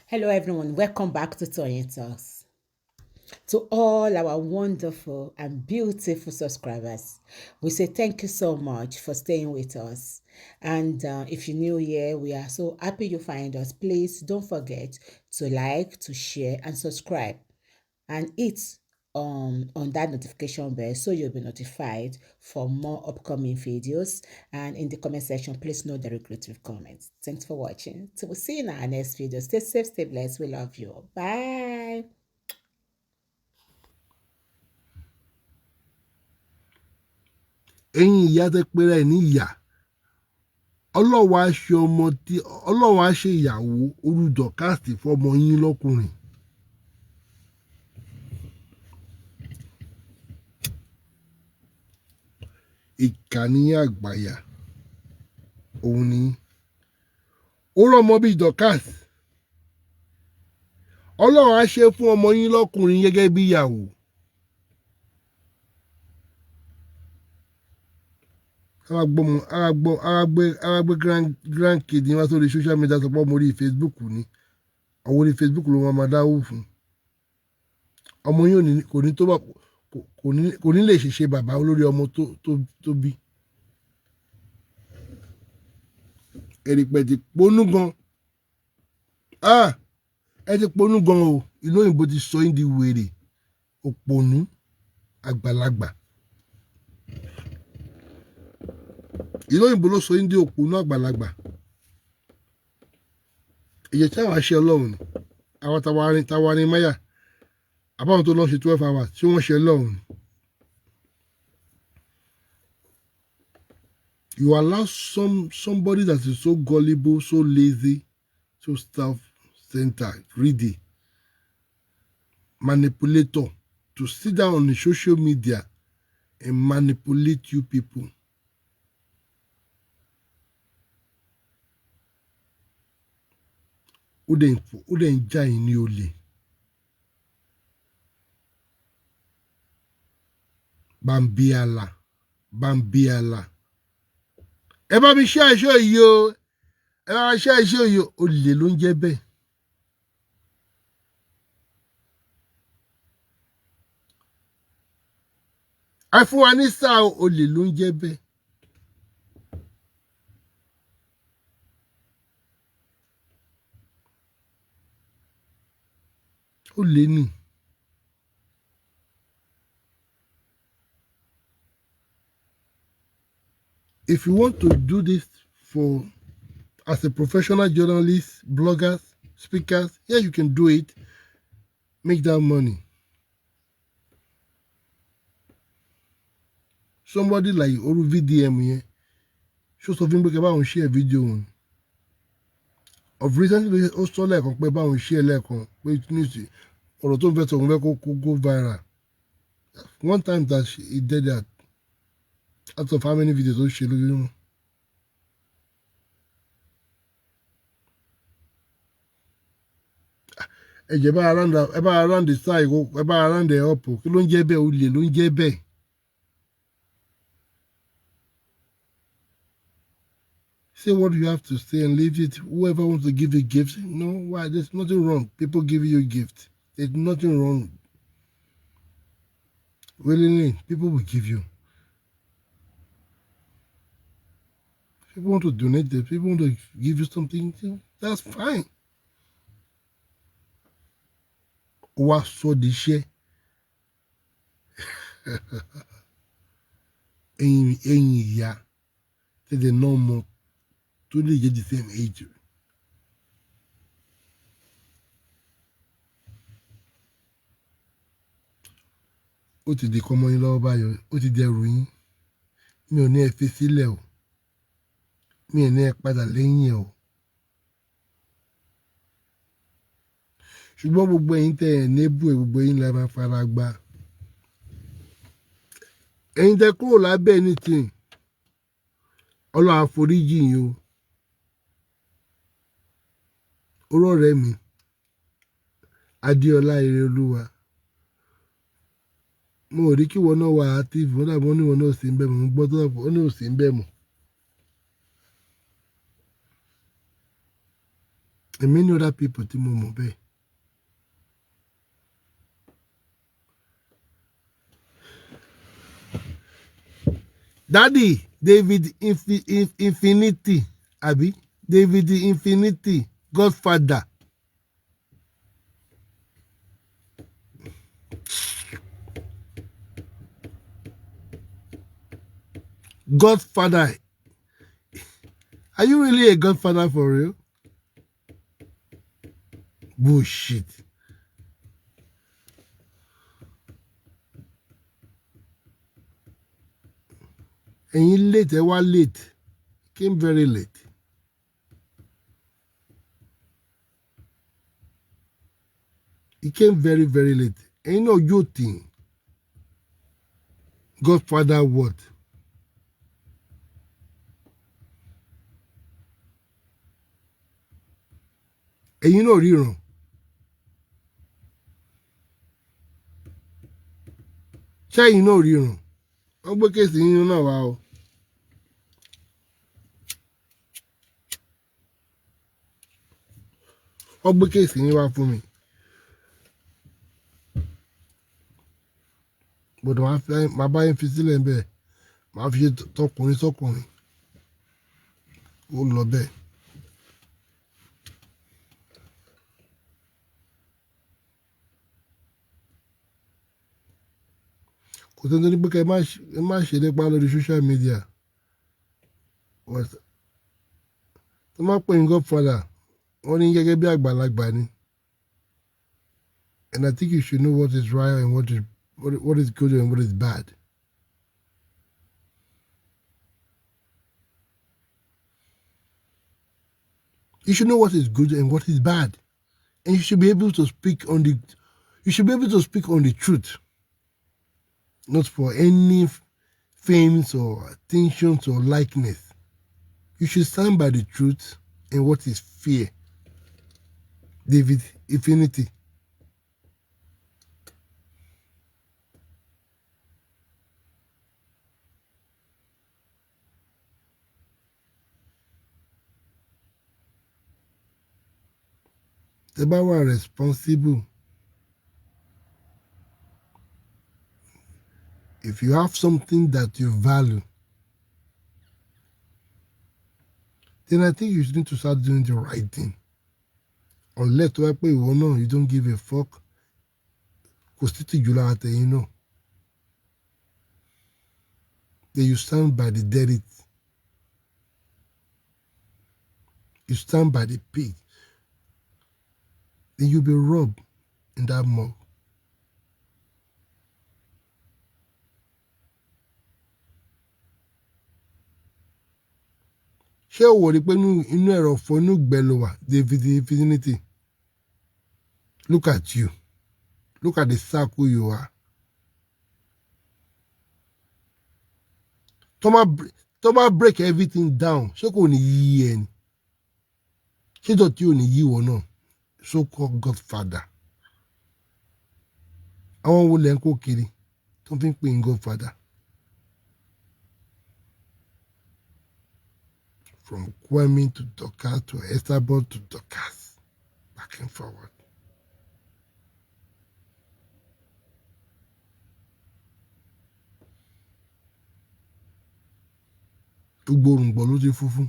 Hello, everyone. Welcome back to Toyeen Talks. To all our wonderful and beautiful subscribers, we say thank you so much for staying with us. And if you're new here, we are so happy you find us. Please don't forget to like, to share, and subscribe, and hit on that notification bell so you'll be notified for more upcoming videos. And in the comment section, please note the regretful comments. Thanks for watching. So we'll see you in our next video. Stay safe, stay blessed. We love you. Bye. Ẹ̀yin ìyá tẹ́ pera ẹ̀ ní ìyá, Ọlọ́run á ṣe ọmọ tí Ọlọ́run á ṣe ìyàwó olùdọ̀kásì fọmọ yín lọ́kùnrin. Ìkà ní àgbàyà òun ni ó rọ́mọ bíi Dorcas. Ọlọ́run á ṣe fún ọmọ yín lọ́kùnrin gẹ́gẹ́ bí ìyàwó. Ara gbọ́ ara gbé grandkid yín wá sórí social media, sọ pé ọmọ orí Facebook ni, àwọn orí Facebook ló máa dáwó fún ọmọ yín. Kò ní tó bá kò ní lè ṣèṣe bàbá olórí ọmọ tó bí. Èrìpẹ̀ ti ponú gan, ẹ ti ponú gan o. Ìlú òyìnbó ti sọ yín di wèrè, òpònú àgbàlagbà. Ìlú òyìnbó ló sọ yín di òpònú àgbàlagbà. Èyí tí àwọn àṣẹ Ọlọ́run ni àwọn táwa ní máyà àbáwọn tó lọ ṣe 12 hours tí wọ́n ṣe Ọlọ́run ni. You allow somebody that is so gullible, so lazy, so self-centered, greedy, manipulator to sit down on the social media and manipulate you people. Ó dẹ̀ ń já yín ní olè. Bambiala, Bambiala. Ẹ bá mi ṣe àìṣe yìí o, ẹ bá mi ṣe àìṣe yìí o, olè ló ń jẹ́ bẹ́ẹ̀. Ẹ fún wa ní sáà, olè ló ń jẹ́ bẹ́ẹ̀. Olè ni. If you want to do this for as a professional journalist, bloggers, speakers, yeah, you can do it. Make that money. Somebody like Oru VDM yẹn, ṣó sọ fún mi pé kẹ́ báwọn share video òun? Of recently, ó sọ lẹ́ẹ̀kan pé báwọn share lẹ́ẹ̀kan pé news ọ̀rọ̀ tó ń fẹ́ sọ, òun fẹ́ kó go viral. One time that he did that, out of how many videos ó ṣe lójoojúmọ́? Ẹ jẹ́ bá round, ẹ bá round the side, ẹ bá round the up. Kí ló ń jẹ́ bẹ́ẹ̀? Olè ló ń jẹ́ bẹ́ẹ̀. Say what you have to say and leave it. Whoever wants to give you gift, no, why? There's nothing wrong. People give you a gift. There's nothing wrong. Willingly, people will give you. People want to donate, people want to give you something, that's fine. Ó wá sọ di iṣẹ́. Ẹ̀yin ìyá tẹ̀lé náà mọ tó lè jẹ́ the same age. Ó ti di kọ́mọ yín lọ́wọ́ báyọ̀, ó ti di ẹrù yín. Mi ò ní ẹ fi sílẹ̀ o. Mi ò ní ẹ padà lẹ́yìn ẹ o. Ṣùgbọ́n gbogbo ẹ̀yin tẹ́ ẹ̀ nébù ẹ̀, gbogbo ẹ̀yin la máa fara gbá. Ẹ̀yin tẹ́ kúrò lábẹ́ anything, Ọlọ́run á foríjì yín o. Oró ọ̀rẹ́ mi, Adéọlá Ireolúwa. Mo ò rí kí ìwọ náà wà active, wọ́n dàbí wọ́n ní ìwọ náà ò sí ń bẹ̀ mọ́, mo gbọ́ tó dàbí wọ́n ní ò sí ń bẹ̀ mọ́. And many other people tí mo mọ̀ bẹ́ẹ̀. Daddy David Infinity, àbí David Infinity, Godfather. Godfather. Are you really a godfather for real? Bullshit. Ẹ̀yin late, ẹ wá late. Came very late. He came very, very late. Ẹ̀yin náà yóò tì í. Godfather what? Ẹ̀yin náà ríran. Ṣé ẹ̀yin náà ríran? Wọ́n gbé case yín náà wá o. Wọ́n gbé case yín wá fún mi. Gbọ́dọ̀ máa fẹ́ máa bá yín fi sílẹ̀ bẹ́ẹ̀, máa fi ṣe tọkùnrin sọkùnrin. Ó lọ bẹ́ẹ̀. Kò sẹ́ni tó ní pé kẹ́ ẹ má ṣe nípa lórí social media. Tó má pè ní Godfather, wọ́n ní gẹ́gẹ́ bí àgbàlagbà ni. And I think you should know what is right and what is good and what is bad. You should know what is good and what is bad. And you should be able to speak on the you should be able to speak on the truth. Not for any fames or attentions or likeness. You should stand by the truth and what is fair. David Infinity. Tẹ́ bá wà responsible. If you have something that you value, then I think you need to start doing the right thing. Unless tó bá pé ìwọ náà you don't give a fuck, kò sí tìjú lára tẹ̀yìn náà. Then you stand by the dead. You stand by the pig. Then you'll be robbed in that mug. Ṣé o wò rí pé inú ẹ̀rọ̀fọ̀ inú ìgbẹ́ ló wà, David Infinity? Look at you. Look at the circle you are. Tó bá break everything down, ṣé kò ní yí ẹ ni? Ṣé dọ̀tí ò ní yí ìwọ náà? So-called Godfather. Àwọn wo lẹ̀ ń kó kiri tó fi ń pè ní Godfather? From Kwame to Dorcas to Esabod to Dorcas, back and forward. Gbogbo òrùngbọ̀n ló ti funfun.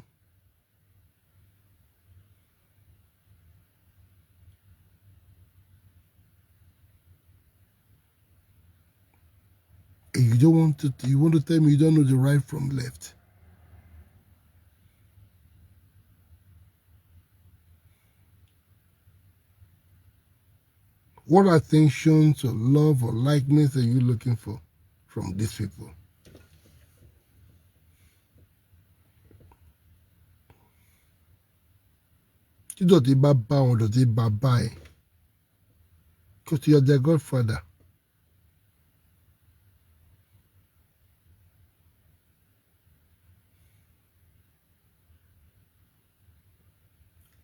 And you don't want to, you want to tell me you don't know the right from left. What attentions or love or likeness are you looking for from these people? Tí dọ̀tí bá bá wọn, dọ̀tí bá bá ẹ. Because you are their godfather.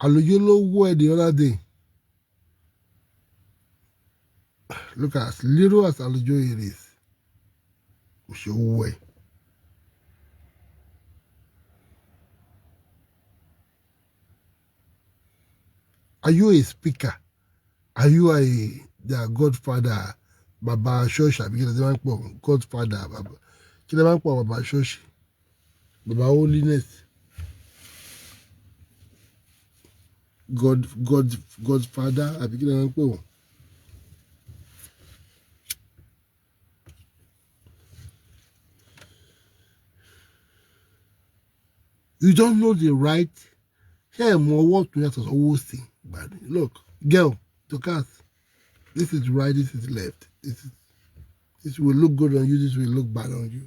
Àlùjọ ló wọ́ ẹ the other day. Look at as little as àlùjọ it is. Kò ṣe wọ́ ẹ. Are you a speaker? Are you a their godfather? Bàbá ṣọ́ọ̀ṣì àbí kí lè máa ń pọ̀ godfather, bàbá kí lè máa ń pọ̀ bàbá ṣọ́ọ̀ṣì, bàbá holiness, godfather àbí kí lè máa ń pè wọ́n. You don't know the right. Ṣé ẹ̀ mọ ọwọ́ ọ̀tún yàtọ̀ sọ́wọ́ òsì? Look, girl, Dorcas, this is right, this is left. This will look good on you, this will look bad on you.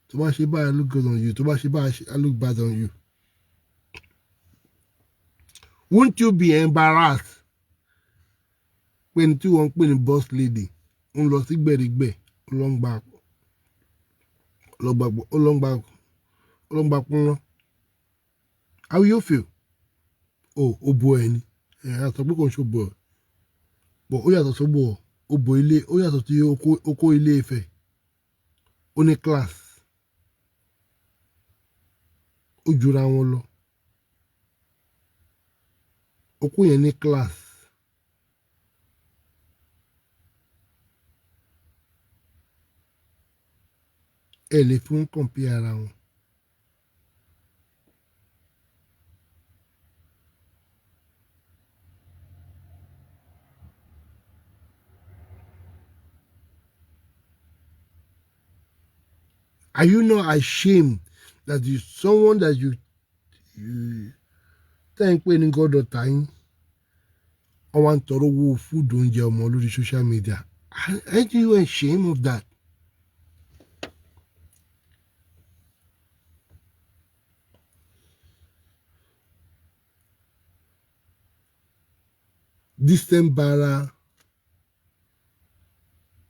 Tó bá ṣe báyìí, look good on you. Tó bá ṣe báyìí, I look bad on you. Won't you be embarrassed? Pé ní tí wọ́n ń pè ní boss lady ń lọ sí gbẹ̀rígbẹ̀, ó lọ ń gba pọ́nrán. How you feel? Oh, ó bo ẹni. Ẹ̀ á sọ pé kò ń ṣòbò ẹ̀. But ó yàtọ̀ sóbò ọ̀, ó bo ilé, ó yàtọ̀ sí okó ilé Ifẹ̀. Ó ní class. Ó jura wọn lọ. Okó yẹn ní class. Ẹ lè fi wọ́n compare ara wọn. Are you not ashamed that you someone that you tẹ́ ń pè ní goddaughter yín, wọ́n wá ń tọrọ owó food oúnjẹ ọmọ lórí social media? Aren't you ashamed of that? Decent bara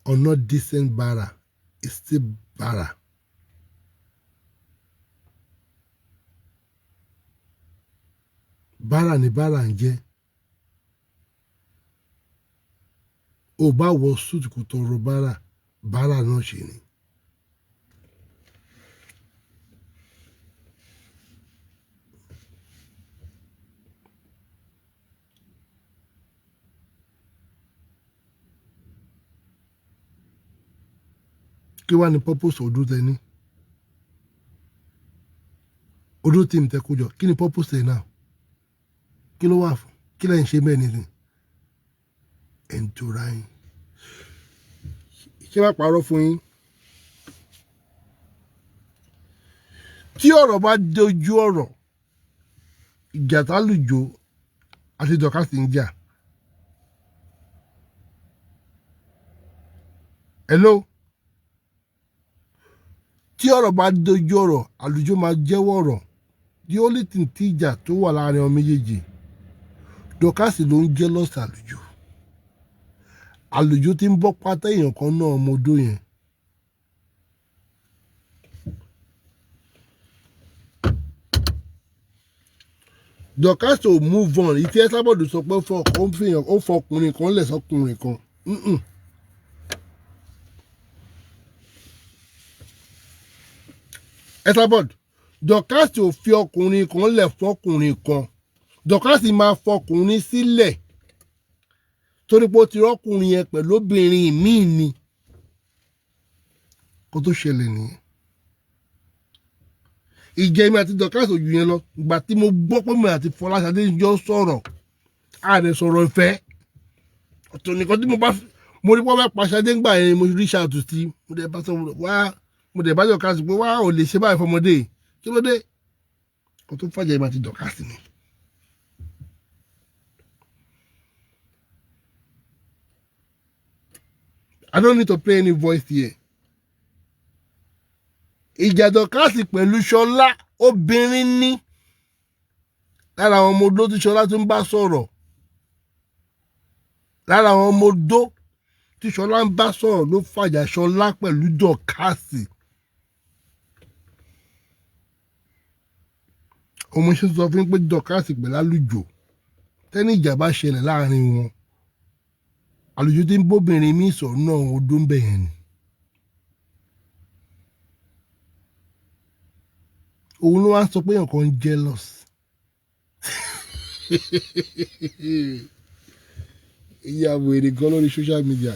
or not decent bara is still bara. Bára ni bára ń jẹ́. O bá wọ suit kò tọrọ bára, bára náà ṣe ni. Kí wá ní purpose ọdún tẹ ní? Ọdún tí mi tẹ kó jọ, kí ni purpose ẹ náà? Kí ló wà fún? Kí lẹ̀ ń ṣe bẹ́ẹ̀ nìyẹn? Ẹ̀ ń tora yín. Ṣé bá parọ́ fún yín? Tí ọ̀rọ̀ bá dojú ọ̀rọ̀, ìjà tálùjọ àti Dorcas ń jà. Hello? Tí ọ̀rọ̀ bá dojú ọ̀rọ̀, àlùjọ máa jẹ́wọ́ ọ̀rọ̀. The only thing tí ìjà tó wà láàrin ọmọ méjèèjì, Dorcas ló ń jealous àlùjọ. Àlùjọ tí ń bọ́ pátá èèyàn kan náà ọmọ odó yẹn. Dorcas ò move on. Ìtí ẹ sábọ̀dù sọ pé ó fọkùnrin kan lẹ̀ sọkùnrin kan. Ẹ sábọ̀dù, Dorcas ò fi ọkùnrin kan lẹ̀ fọkùnrin kan. Dorcas máa fọkùnrin sílẹ̀ torí pé ó ti rọ́kùnrin yẹn pẹ̀lú obìnrin míì ni. Kó tó ṣẹlẹ̀ nìyẹn. Ìjẹ́ mi àti Dorcas ojú yẹn lọ. Ìgbà tí mo gbọ́ pé mi àti Fọláṣadé jọ sọ̀rọ̀, a lè sọ̀rọ̀ ìfẹ́. Ọ̀tọ̀ nìkan tí mo bá mo rí pé wọ́n fẹ́ pa Ṣadé ńgbà yẹn, mo rí ṣàtú sí. Mo dẹ̀ bá sọ wá, mo dẹ̀ bá Dorcas pé wá ò lè ṣe báyìí fọmọdé. Kí ló dé? Kó tó fàjà mi àti Dorcas ni. I don't need to play any voice here. Ìjà Dorcas pẹ̀lú Ṣọlá obìnrin ní lára àwọn ọmọ odó tí Ṣọlá tún bá sọ̀rọ̀. Lára àwọn ọmọ odó tí Ṣọlá ń bá sọ̀rọ̀ ló fàjà Ṣọlá pẹ̀lú Dorcas. Ọmọ ṣe sọ fún pé Dorcas pẹ̀lú àlùjọ tẹ́ni ìjà bá ṣẹlẹ̀ láàrin wọn, àlùjọ tí ń bóbìnrin mi sọ̀rọ̀ náà odó ń bẹ̀ yẹn ni. Òun ló wá ń sọ pé èèyàn kan ń jealous. Ìyá wèrè gan lórí social media.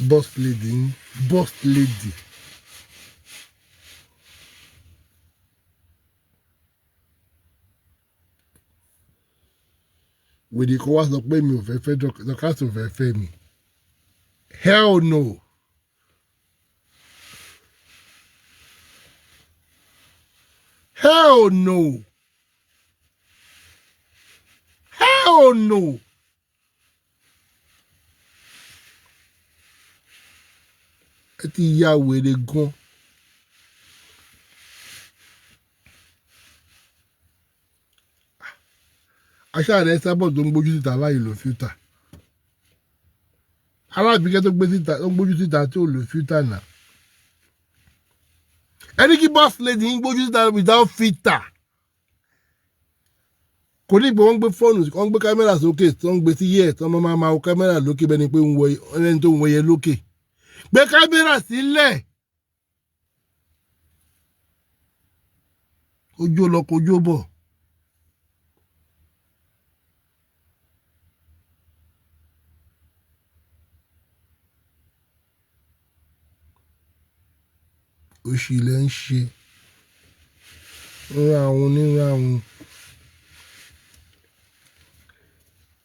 Boss lady ń boss lady. Wèrè kan wá sọ pé mi ò fẹ́ fẹ́ Dorcas, ò fẹ́ fẹ́ mi. Hell no. Hell no. Hell no. Ẹ ti ya wèrè gan. Aṣáà rẹ̀ sábọ̀ tó ń gbójú síta láì lo filter. Alábìíkẹ́ tó gbé síta tó ń gbójú síta tí ò lo filter náà. Ẹni kí boss lady ń gbójú síta without filter. Kò ní ìgbà wọ́n gbé fóònù, wọ́n gbé kámẹ́rà sókè, tí wọ́n gbé sí yẹ̀, tí wọ́n máa wo kámẹ́rà lókè bẹ́ẹ̀ ni pé ń wọ ẹni tó ń wọyẹ lókè. Gbé kámẹ́rà sílẹ̀. Ojú lọ kojú bọ̀. Òṣì lẹ ń ṣe. Ń ra àwọn onírun àwọn.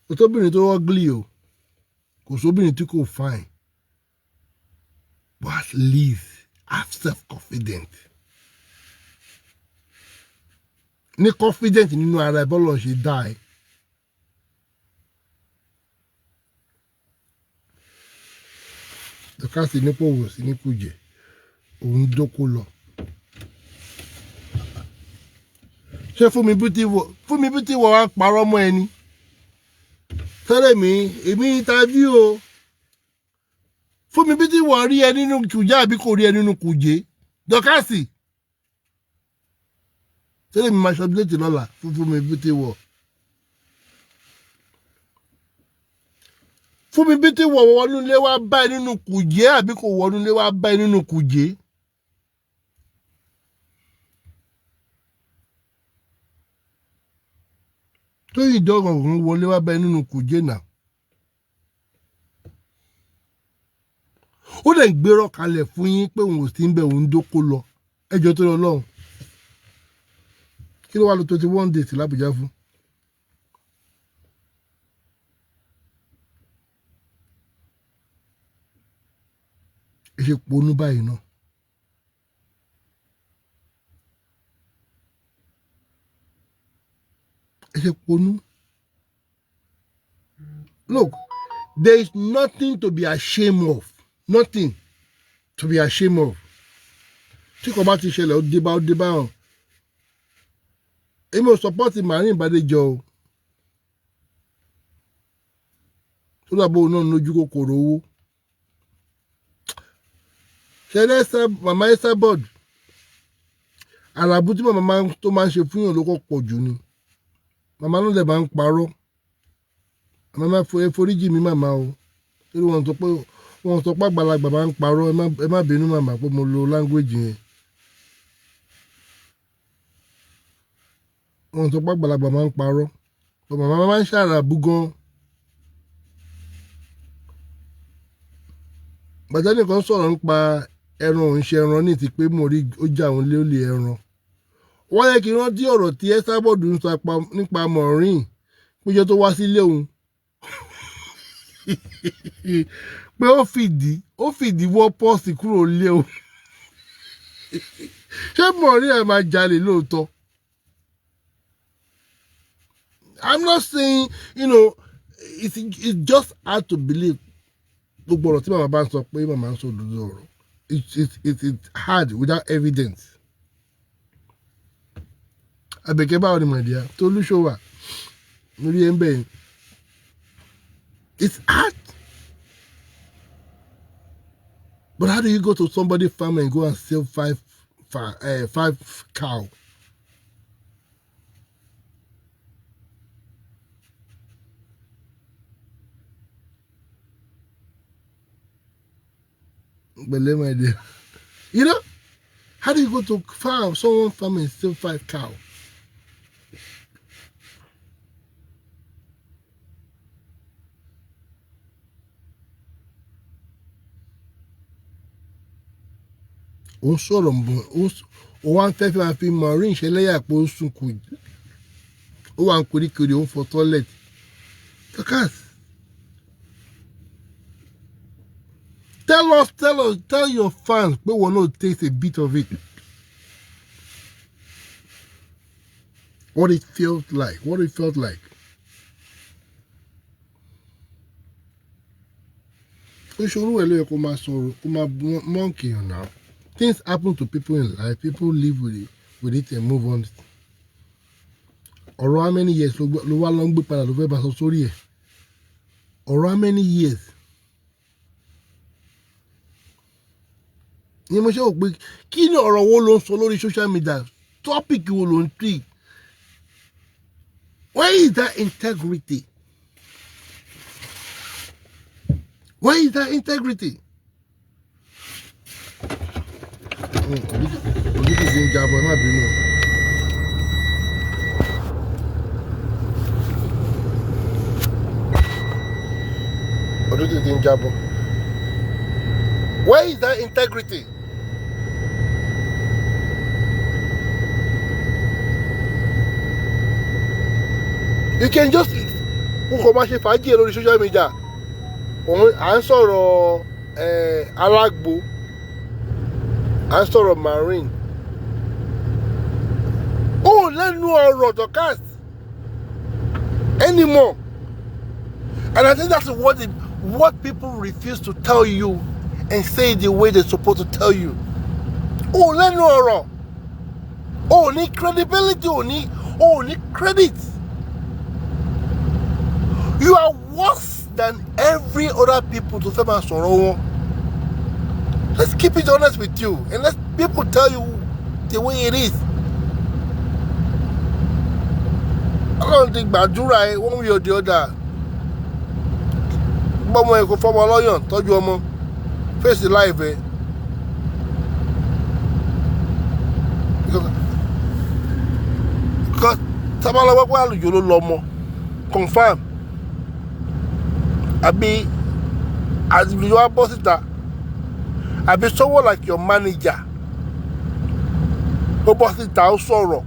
Kò sóbìnrin tó ugly o. Kò sóbìnrin tí kò fine. But at least have self-confidence. Ní confidence nínú ara ẹ bọ́lọ̀ ṣe dá ẹ. Dorcas nípò wò sí ní kùjẹ́, òun dóko lọ. Ṣé Fúnmi Beauty wọ Fúnmi Beauty wọ wá parọ́ mọ́ ẹni? Tẹ́lẹ̀ mi, èmi interview o. Fúnmi Beauty wọ rí ẹ nínú kùjẹ́ àbí kò rí ẹ nínú kùjẹ́? Dorcas. Tẹ́lẹ̀ mi máa ṣe update lọ́la fún Fúnmi Beauty wọ. Fúnmi Beauty wọ wọnú ilé wá bá ẹ nínú kùjẹ́ àbí kò wọnú ilé wá bá ẹ nínú kùjẹ́? Tóyìn Dọ́gàn wọlé wá bá ẹ nínú kùjẹ́ náà. Ó dẹ̀ ń gbérọ̀ kalẹ̀ fún yín pé òun ò sí ń bẹ̀, òun dóko lọ. Ẹjọ́ tó lọ lọ́hùn. Kí ló wá lọ 21 days l'Abuja fún? Ẹ ṣe ponú báyìí náà. Ẹ ṣe ponú. Look, there is nothing to be ashamed of. Nothing to be ashamed of. Tí kò bá ti ṣẹlẹ̀, ó dé bá, ó dé bá hàn. Èmi ò support Maureen Bádéjọ o. Tó dàbò náà lójú kòkòrò owó. Ṣẹlẹ̀ ẹsẹ̀ màmá Esabod. Àràbù tí màmá tó máa ń ṣe fún yàn ló kọ́ pọ̀ jù ni. Màmá náà dẹ̀ máa ń parọ́. Màmá foríjì mi màmá o. Torí wọ́n sọ pé àgbàlagbà máa ń parọ́. Ẹ má bínú màmá pé mo lo language yẹn. Wọ́n sọ pé àgbàlagbà máa ń parọ́. But màmá máa ń ṣàràbù gan. Bàtà nìkan sọ̀rọ̀ nípa ẹran òun ṣe ẹran ní ti pé mo rí ó já òun lé ó lè ẹran. Wọ́n yẹ kí n rántí ọ̀rọ̀ tí Esabod ń sọ nípa Maureen péjọ tó wá sílé òun. Pé ó fìdí wọ́ pọ́ọ̀sì kúrò lé òun. Ṣé Maureen ẹ̀ máa jalè lóòótọ́? I'm not saying, it's just hard to believe gbogbo ọ̀rọ̀ tí màmá bá ń sọ pé màmá ń sọ òdodo ọ̀rọ̀. It's hard without evidence. Àbẹ̀kẹ́, báwo ni màdìyà? Tolúṣọwà lórí ẹ̀ ń bẹ̀ yẹn. It's hard. But how do you go to somebody farm and go and sell five cow? Pẹ̀lẹ́, my dear. How do you go to farm, someone farm and steal five cow? Ó ń sọ̀rọ̀ mọ́, ó wá ń fẹ́ fi máa fi Maureen ṣẹlẹ́yà pé ó ń sunkún, ó wà ń koríkorí, ó ń fọ toilet. Dorcas, tell us, tell us, tell your fans pé wọn náà taste a bit of it, what it felt like, what it felt like. Ìṣòro ẹ̀ ló yẹ kó máa sọ̀rọ̀, kó máa mock èèyàn now. Things happen to people in life. People live with it and move on. Ọ̀rọ̀ how many years ló wá lọ ń gbé padà ló fẹ́ bá sọ sórí ẹ̀? Ọ̀rọ̀ how many years ni mo ṣe wò pé kí ni ọ̀rọ̀ wo ló ń sọ lórí social media? Topic wo ló ń treat? Where is that integrity? Where is that integrity? Òtútù ti ń jábọ̀, ẹ má bínú o. Òtútù ti ń jábọ̀. Where is that integrity? You can just n kò máa ṣe fàájì ẹ lórí social media. Òun à ń sọ̀rọ̀ alágbo, à ń sọ̀rọ̀ Maureen. Ó lẹ́nu ọ̀rọ̀, Dorcas, anymore. And I think that's what people refuse to tell you and say the way they're supposed to tell you. Ó lẹ́nu ọ̀rọ̀, ó ní credibility, ó ní credit. You are worse than every other people to fẹ́ máa sọ̀rọ̀ wọn. Let's keep it honest with you and let people tell you the way it is. Ọlọ́run ti gbàdúrà ẹ one way or the other. Gbọ́mọ ẹ, kò fọmọ ọlọ́yàn, tọ́jú ọmọ, face the life ẹ. Because sábàlọ́wọ́ pé àlùjọ ló lọ ọmọ confam, àbí àlùjọ wa bọ́ síta, àbí someone like your manager ó bọ́ síta, ó sọ̀rọ̀.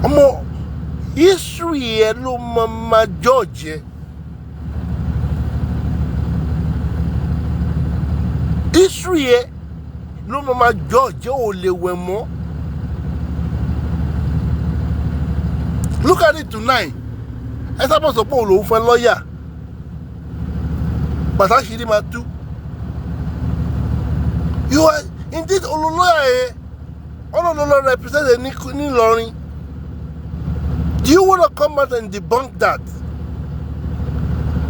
Ọmọ, history ẹ ló mọ máa judge ẹ. History ẹ ló mọ máa judge ẹ. Ò lè wẹ̀ mọ́. Look at it tonight. Ẹ sábà sọ pé òun lòún fẹ́ lọ́ọ̀yà pàtàkì máa tú. You are indeed olólọ́yà yẹn, ọlọ́lọ́lọ́ represent ẹ ní Ìlọrin. Do you wanna come out and debunk that?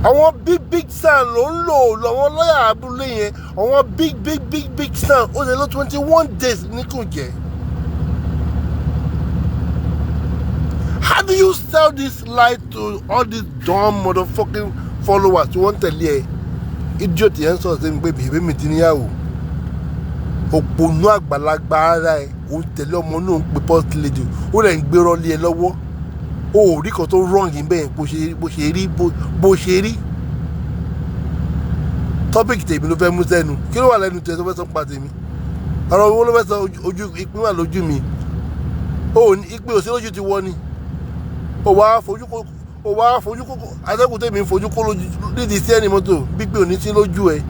Àwọn big big sound ló ń lò lọ́wọ́ lọ́yà abúlé yẹn, àwọn big big big big sound. Ó lè lọ 21 days ní kùjẹ́. How do you sell this lie to all these dumb motherfucking followers tí wọ́n ń tẹ̀lé ẹ? Idiot yẹn sọ̀rọ̀ sí mi pé bèbè mi ti níyàwó. Òpònú àgbàlagbà ara ẹ, ò ń tẹ̀lé ọmọ náà, ń pe first lady, ó rẹ̀ ń gbérọ́ lé ẹ lọ́wọ́. O ò rí kan tó wrong bẹ́ẹ̀ bó ṣe rí, bó ṣe rí. Topic tèmi ló fẹ́ mú sẹ́nu. Kí ló wà lẹ́nu tẹ̀ tó fẹ́ sọ pa tèmi? Ọ̀rọ̀ wo ló fẹ́ sọ? Ojú ìpín wà lójú mi. O ò ní ìpín òsì lójú ti wọ́ ni. O wá fojú kó atẹ́kùn tèmi ń fojú kó lójú nídìí sí ẹni mọ́tò gbígbé òní sí lójú ẹ.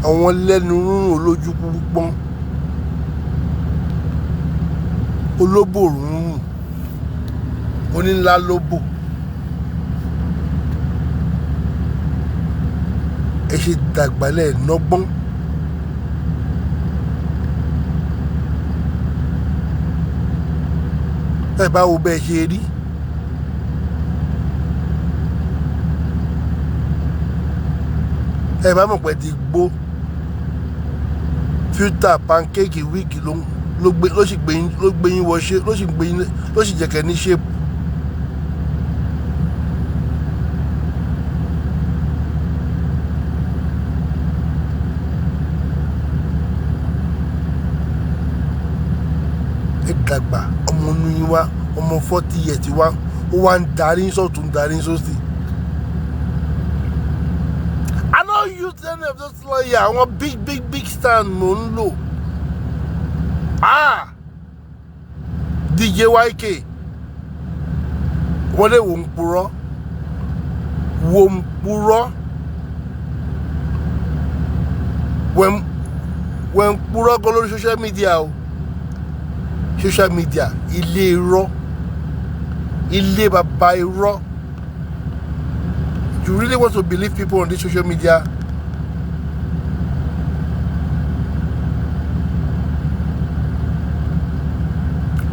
Àwọn lẹ́nu rúrùn, olójú púpọ́n, olóbò rúrùn, oníńlá lóbò. Ẹ ṣe dàgbàlẹ̀ nọ́gbọ́n. Ẹ bá wo bẹ́ẹ̀ ṣe rí. Ẹ bá mọ̀ pé ti gbó filter, pancake, wig ló gbé, ló sì gbé yín, ló gbé yín wọ ṣe, ló sì gbé yín, ló sì jẹ́ kẹ́ ní shape. Ẹ dàgbà, ọmọ inú yín wá. Ọmọ 40 years wá, ó wá ń darí sọ́tún, darí sósì. I no use any of those lawyer. Àwọn big big big stand mò ń lò. Ah, DJ YK, wọ́n lè wò ń purọ́, wò ń purọ́, wẹ̀ ń purọ́ gan lórí social media o. Social media, ilé irọ́, ilé bàbá irọ́. You really want to believe people on this social media?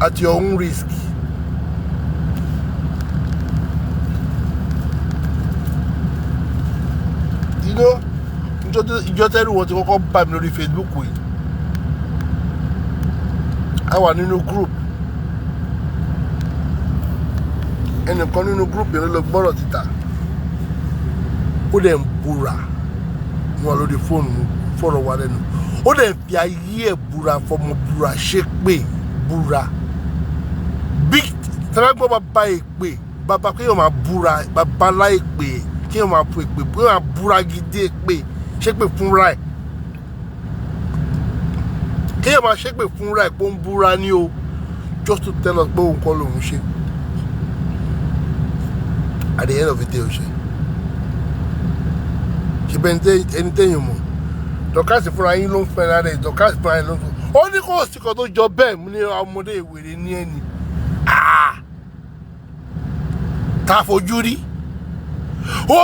At your own risk. You know, ìjọ tẹ́rù wọn ti kọ́kọ́ bá mi lórí Facebook yìí, a wà nínú group. Ẹnìkan nínú group yẹn ló lọ gbọ́rọ̀ títà, ó dẹ̀ ń búra wọn lórí fóònù, fọ̀rọ̀ wa lẹ́nu. Ó dẹ̀ fi ayé ẹ̀ búra, fọmọ búra, ṣépè búra. Big tẹ́lẹ̀ bàbá èpè, bàbá kéèyàn máa búra, bàbá láìpè, kéèyàn máa fò èpè, kéèyàn máa búra gidi, èpè, ṣépè fúnra ẹ̀, kéèyàn máa ṣépè fúnra ẹ̀ pé ó ń búra ní o, just to tell us pé òun kọ́ lòun ṣe. At the end of the day, ó ṣe ṣe bẹ́ẹ̀. Ẹni téèyàn mọ̀, Dorcas fúnra yín ló ń fẹ́ rárẹ̀. Dorcas fúnra yín ló ń fẹ́. Ó ní kò sí kan tó jọ bẹ́ẹ̀. Mú ní ọmọdé ìwèrè ní ẹni tá a fojú rí. Ó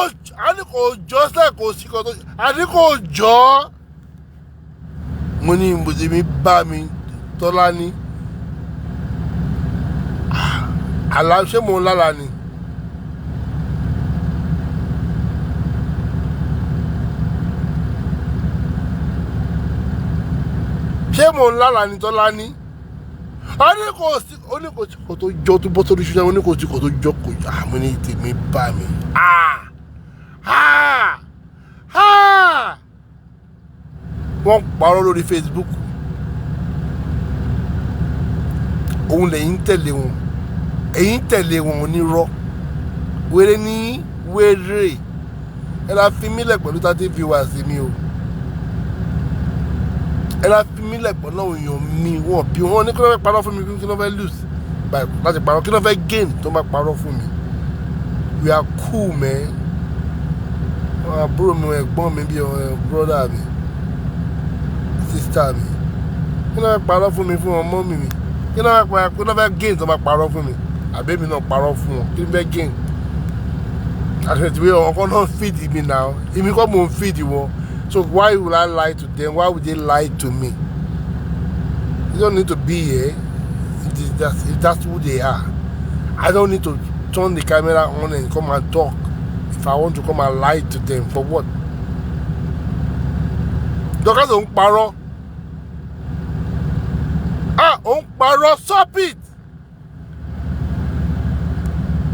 a ní kò jọ sẹ́ẹ̀, kò sí kan tó a ní kò jọ. Mo ní ibùdó mi bá mi tọ́lá ní àlá. Ṣé mò ń lára ni? Ṣé mò ń lára ni tọ́lá ní? A ní kò sí, ó ní kò sí kò tó jọ, tó bọ́ sórí ṣíṣe. Ó ní kò sí kò tó jọ, kò jọ. Àmọ́ ní tèmi bá mi. Ah ah ah! Wọ́n parọ́ lórí Facebook, òun lẹ́yìn tẹ̀lé wọn, ẹ̀yìn tẹ̀lé wọn onírọ́. Wéré ní wéré. Ẹ la fi mílẹ̀ pẹ̀lú 30 viewers mi o. Ẹ la fi mílẹ̀ pẹ̀lú àwọn èèyàn mi. Wọ́n bí wọ́n ní kí ló fẹ́ parọ́ fún mi? Kí ló fẹ́ lose láti parọ́? Kí ló fẹ́ gain tó máa parọ́ fún mi? We are cool, man. Àwọn àbúrò mi, ẹ̀gbọ́n mi, bí brother mi, sister mi. Kí ló fẹ́ parọ́ fún mi fún ọmọ mi? Kí ló fẹ́ parọ́? Kí ló fẹ́ gain tó máa parọ́ fún mi? Àbí èmi náà parọ́ fún wọn, kí ló fẹ́ gain? Àti ìwé ọ̀hún kan náà feed mi now. Èmi kọ́ mò ń feed wọn, so why would I lie to them? Why would they lie to me? You don't need to be here if that's who they are. I don't need to turn the camera on and come and talk if I want to come and lie to them. For what? Dorcas, ò ń parọ́. Ah, ò ń parọ́. Stop it.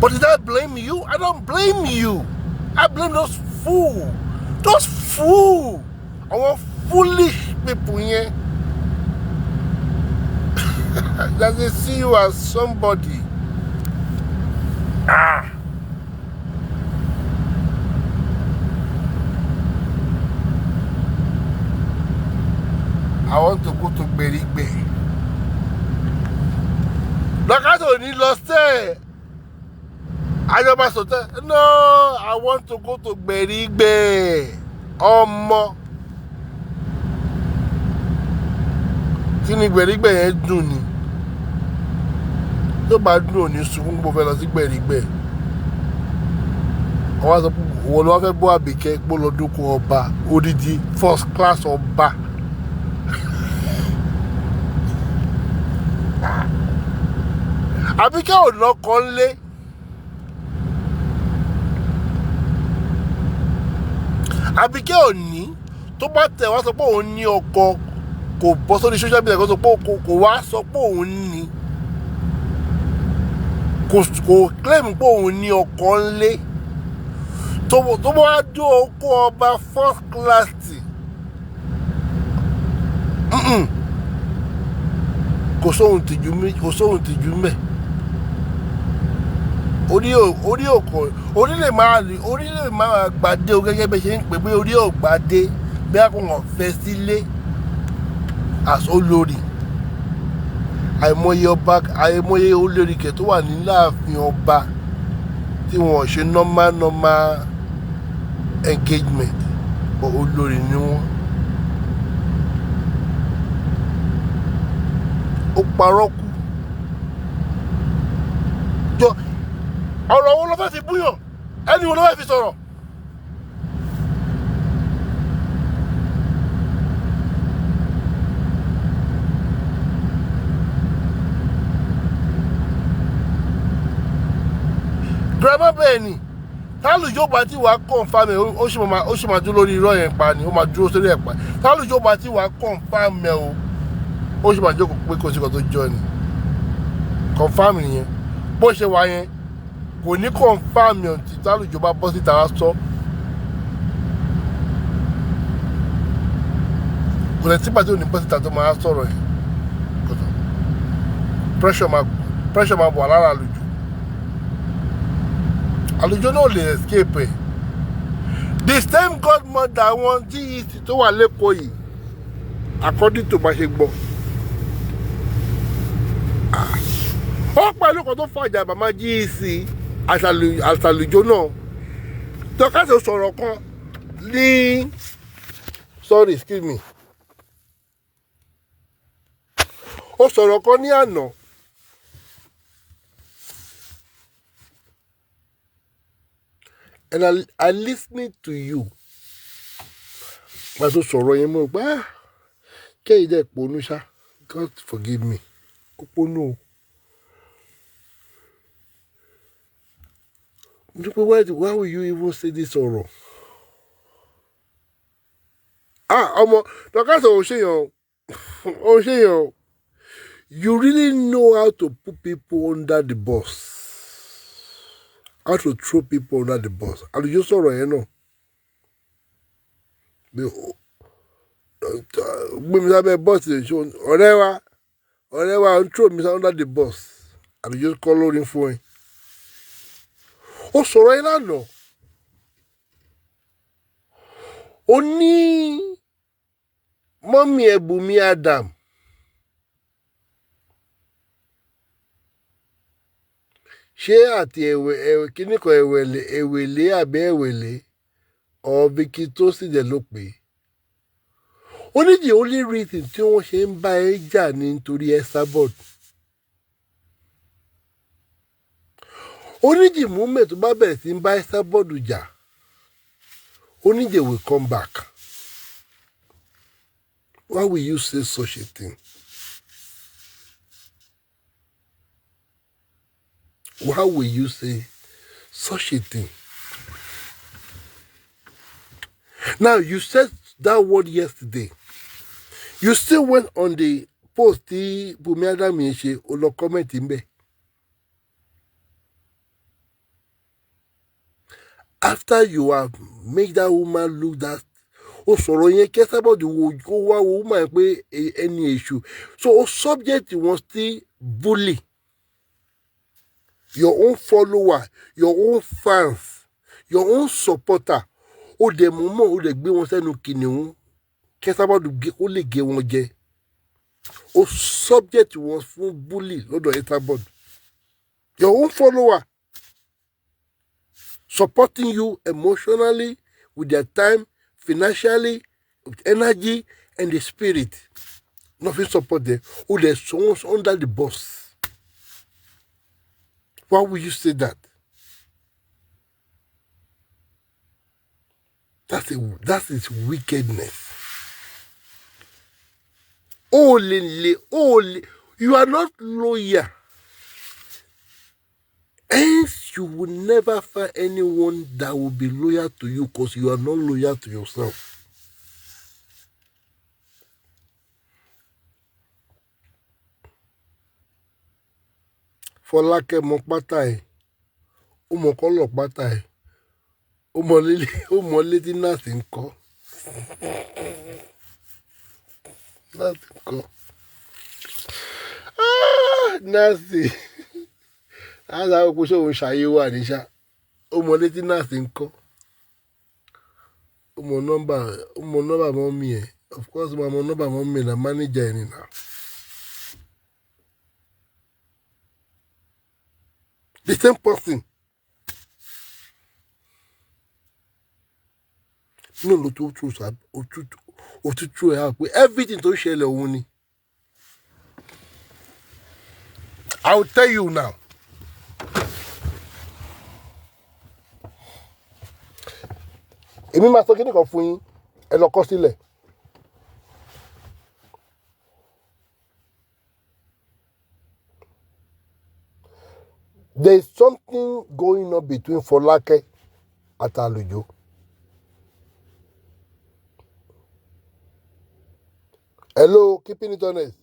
But did I blame you? I don't blame you. I blame those fool, those fool, àwọn foolish people yẹn that they see you as somebody. Ah. I want to go to Gberigbe. Dorcas ò ní lọ sẹ́ẹ̀. Àjọba sọ̀tẹ́. No, I want to go to Gberigbe. Ọmọ. Kí ni Gberigbe yẹn dùn ni? Tó bá dùn, ò ní sunkún mo fẹ́ lọ sí Gberigbe. Wọ́n wá sọ pé wọ́n ló wá fẹ́ bọ́ Àbíkẹ́ pé ó lọ dúkùú ọba, odidi first class ọba. Àbíkẹ́ ò lọ́kọ ńlé. Àbíkẹ́ ò ní. Tó bá tẹ̀ wá sọ pé òun ní ọkọ, kò bọ́ sórí social media, kò sọ pé kò wá sọ pé òun ní, kò claim pé òun ní ọkọ ńlé. Tó bá wá dé oko ọba first class tì, kò sóhun tìjú mẹ́. Orí ò, orí ò kò, orí lè máa gbadé o, gẹ́gẹ́ bí ṣe ń pè pé orí ò gbadé, bí a kò wọ́n fẹ́ sílé as olórí. Àìmọye ọba, àìmọye olórí kẹ̀ tó wà ní láàfin ọba tí wọn ò ṣe normal normal engagement, but olórí ni wọ́n. Ó parọ́ kú. Jọ, ọ̀rọ̀ wo ló fẹ́ fi búyàn? Ẹni wo ló fẹ́ fi sọ̀rọ̀? Grandma bẹ́ẹ̀ ni, tálùjọ́ bá ti wàá confirm ẹ̀, ó sì máa dúró lórí irọ́ yẹn pa ni, ó máa dúró sórí ẹ̀ pa. Tálùjọ́ bá ti wàá confirm ẹ̀ o, ó sì máa jókòó pé kò sí kan tó jọ ni. Confirm nìyẹn. Bó ṣe wà yẹn, kò ní confirm yẹn tí tálùjọ́ bá bọ́ síta wá sọ. Kò lè tí pàtó ní bọ́ síta tó máa sọ̀rọ̀ yẹn. Pressure máa wà lára àlùjọ. Àlùjọ náà lè escape ẹ̀. The same godmother wọn GEC tó wà lẹ́kọ̀ọ́ yìí, according to bá ṣe gbọ́, ó pẹ̀lú kan tó fàjà màmá GEC àtàlùjọ náà. Dorcas sọ̀rọ̀ kan ní, sorry, excuse me, ó sọ̀rọ̀ kan ní àná. And I listening to you. Pàṣẹ sọ̀rọ̀ yẹn mo gbá. Kẹ́yìn dẹ̀ ponú ṣá. God forgive me. Ó ponú o. Mo ní pé why will you even say this ọ̀rọ̀? Ah, ọmọ, Dorcas ò ṣèyàn o. Ò ṣèyàn o. You really know how to put people under the bus. How to throw people under the bus. Àlùjọ sọ̀rọ̀ yẹn náà. Gbé mi sábẹ́ bọ́ọ̀sì, ọ̀rẹ́ wa ń throw mi under the bus. Àlùjọ kọ́ lórí fún ẹ. Ó sọ̀rọ̀ yẹn lánàá. Ó ní mọ́mí ẹ̀ Bùnmi Adam. Ṣé àti ẹ̀wẹ̀, ẹ̀wẹ̀, kíní kan ẹ̀wẹ̀lẹ̀, ẹ̀wẹ̀lẹ̀ àbí ẹ̀wẹ̀lẹ̀ or Vicky tó sì dẹ̀ ló pé. Ó ní the only reason tí wọ́n ṣe ń bá ẹ jà ní nítorí Esabod. Ó ní the moment tó bá bẹ̀rẹ̀ sí ń bá Esabod jà, ó ní they will come back. Why will you say such a thing? Why will you say such a thing? Now, you said that word yesterday. You still went on the post tí Bùnmi Adam yẹn ṣe, o lọ comment ńbẹ̀. After you have made that woman look that, o sọ̀rọ̀ yẹn kí Esabod wo, kó wá wo woman yẹn pé ẹni èṣù. So o subject wọn sí bully. Your own follower, your own fans, your own supporter. Ó dẹ̀ mú mọ́, ó dẹ̀ gbé wọn sẹ́nu kìnìún. Kí Esabod gé, ó lè gé wọn jẹ. Ó subject wọn fún bully lọ́dọ̀ Esabod. Your own follower supporting you emotionally, with their time, financially, with energy and the spirit. Nothing support them. Ó dẹ̀ sọ wọ́n under the bus. Why would you say that? That is wickedness. Olè, olè, you are not loyal. Hence, you will never find anyone that will be loyal to you because you are not loyal to yourself. Fọlákẹ́ mọ pátá ẹ̀, ó mọ kọ́lọ̀ pátá ẹ̀, ó mọ lílé, ó mọ létí nọ́ọ̀sì ń kọ́. Nọ́ọ̀sì ń kọ́. Ah, nọ́ọ̀sì. Láti àwọn kó sóun ṣàyè wà níṣà. Ó mọ létí náà sí ń kọ́. Ó mọ nọ́mbà, ó mọ nọ́mbà mummy ẹ̀. Of course, mo mọ nọ́mbà mummy na manager ẹ̀ nìyà. The same person. Náà ló tó tó òtútù ẹ̀ hàn pé everything tó ń ṣẹlẹ̀ òun ni. I will tell you now. Èmi máa sọ kíní kan fún yín, ẹ lọ kọ sílẹ̀. There is something going on between Fọlákẹ́ àti Àlùjọ. Hello, keeping it honest.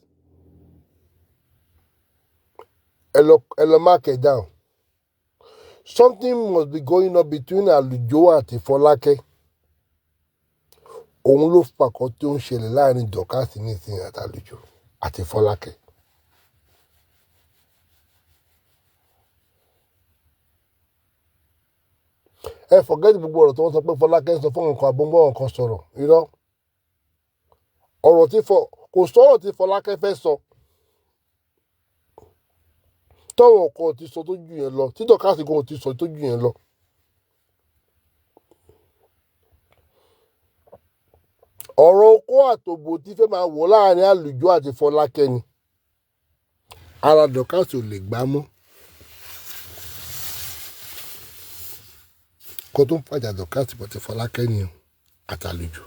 Ẹ lọ mark it down. Something must be going on between Àlùjọ àti Fọlákẹ́. Òun ló fa nǹkan tó ń ṣẹlẹ̀ láàrin Dorcas nísìnyí àti Àlùjọ àti Fọlákẹ́. Ẹ forget gbogbo ọ̀rọ̀ tí wọ́n sọ pé Fọlákẹ́ ń sọ fún nǹkan àbọ̀nbọ̀n nǹkan sọ̀rọ̀. Irọ́. Ọ̀rọ̀ tí fọ kò sọ̀rọ̀ tí Fọlákẹ́ fẹ́ sọ. Tọ́wọ̀n kan ti sọ tó jù yẹn lọ. Tí Dorcas gan ti sọ tó jù yẹn lọ. Ọ̀rọ̀ okó àtòbò tí fẹ́ máa wọ̀ láàrin Àlùjọ àti Fọlákẹ́ ni. Ara Dorcas ò lè gbá mọ́. Kó tó ń fàjà Dorcas àti Fọlákẹ́ ni àti Àlùjọ.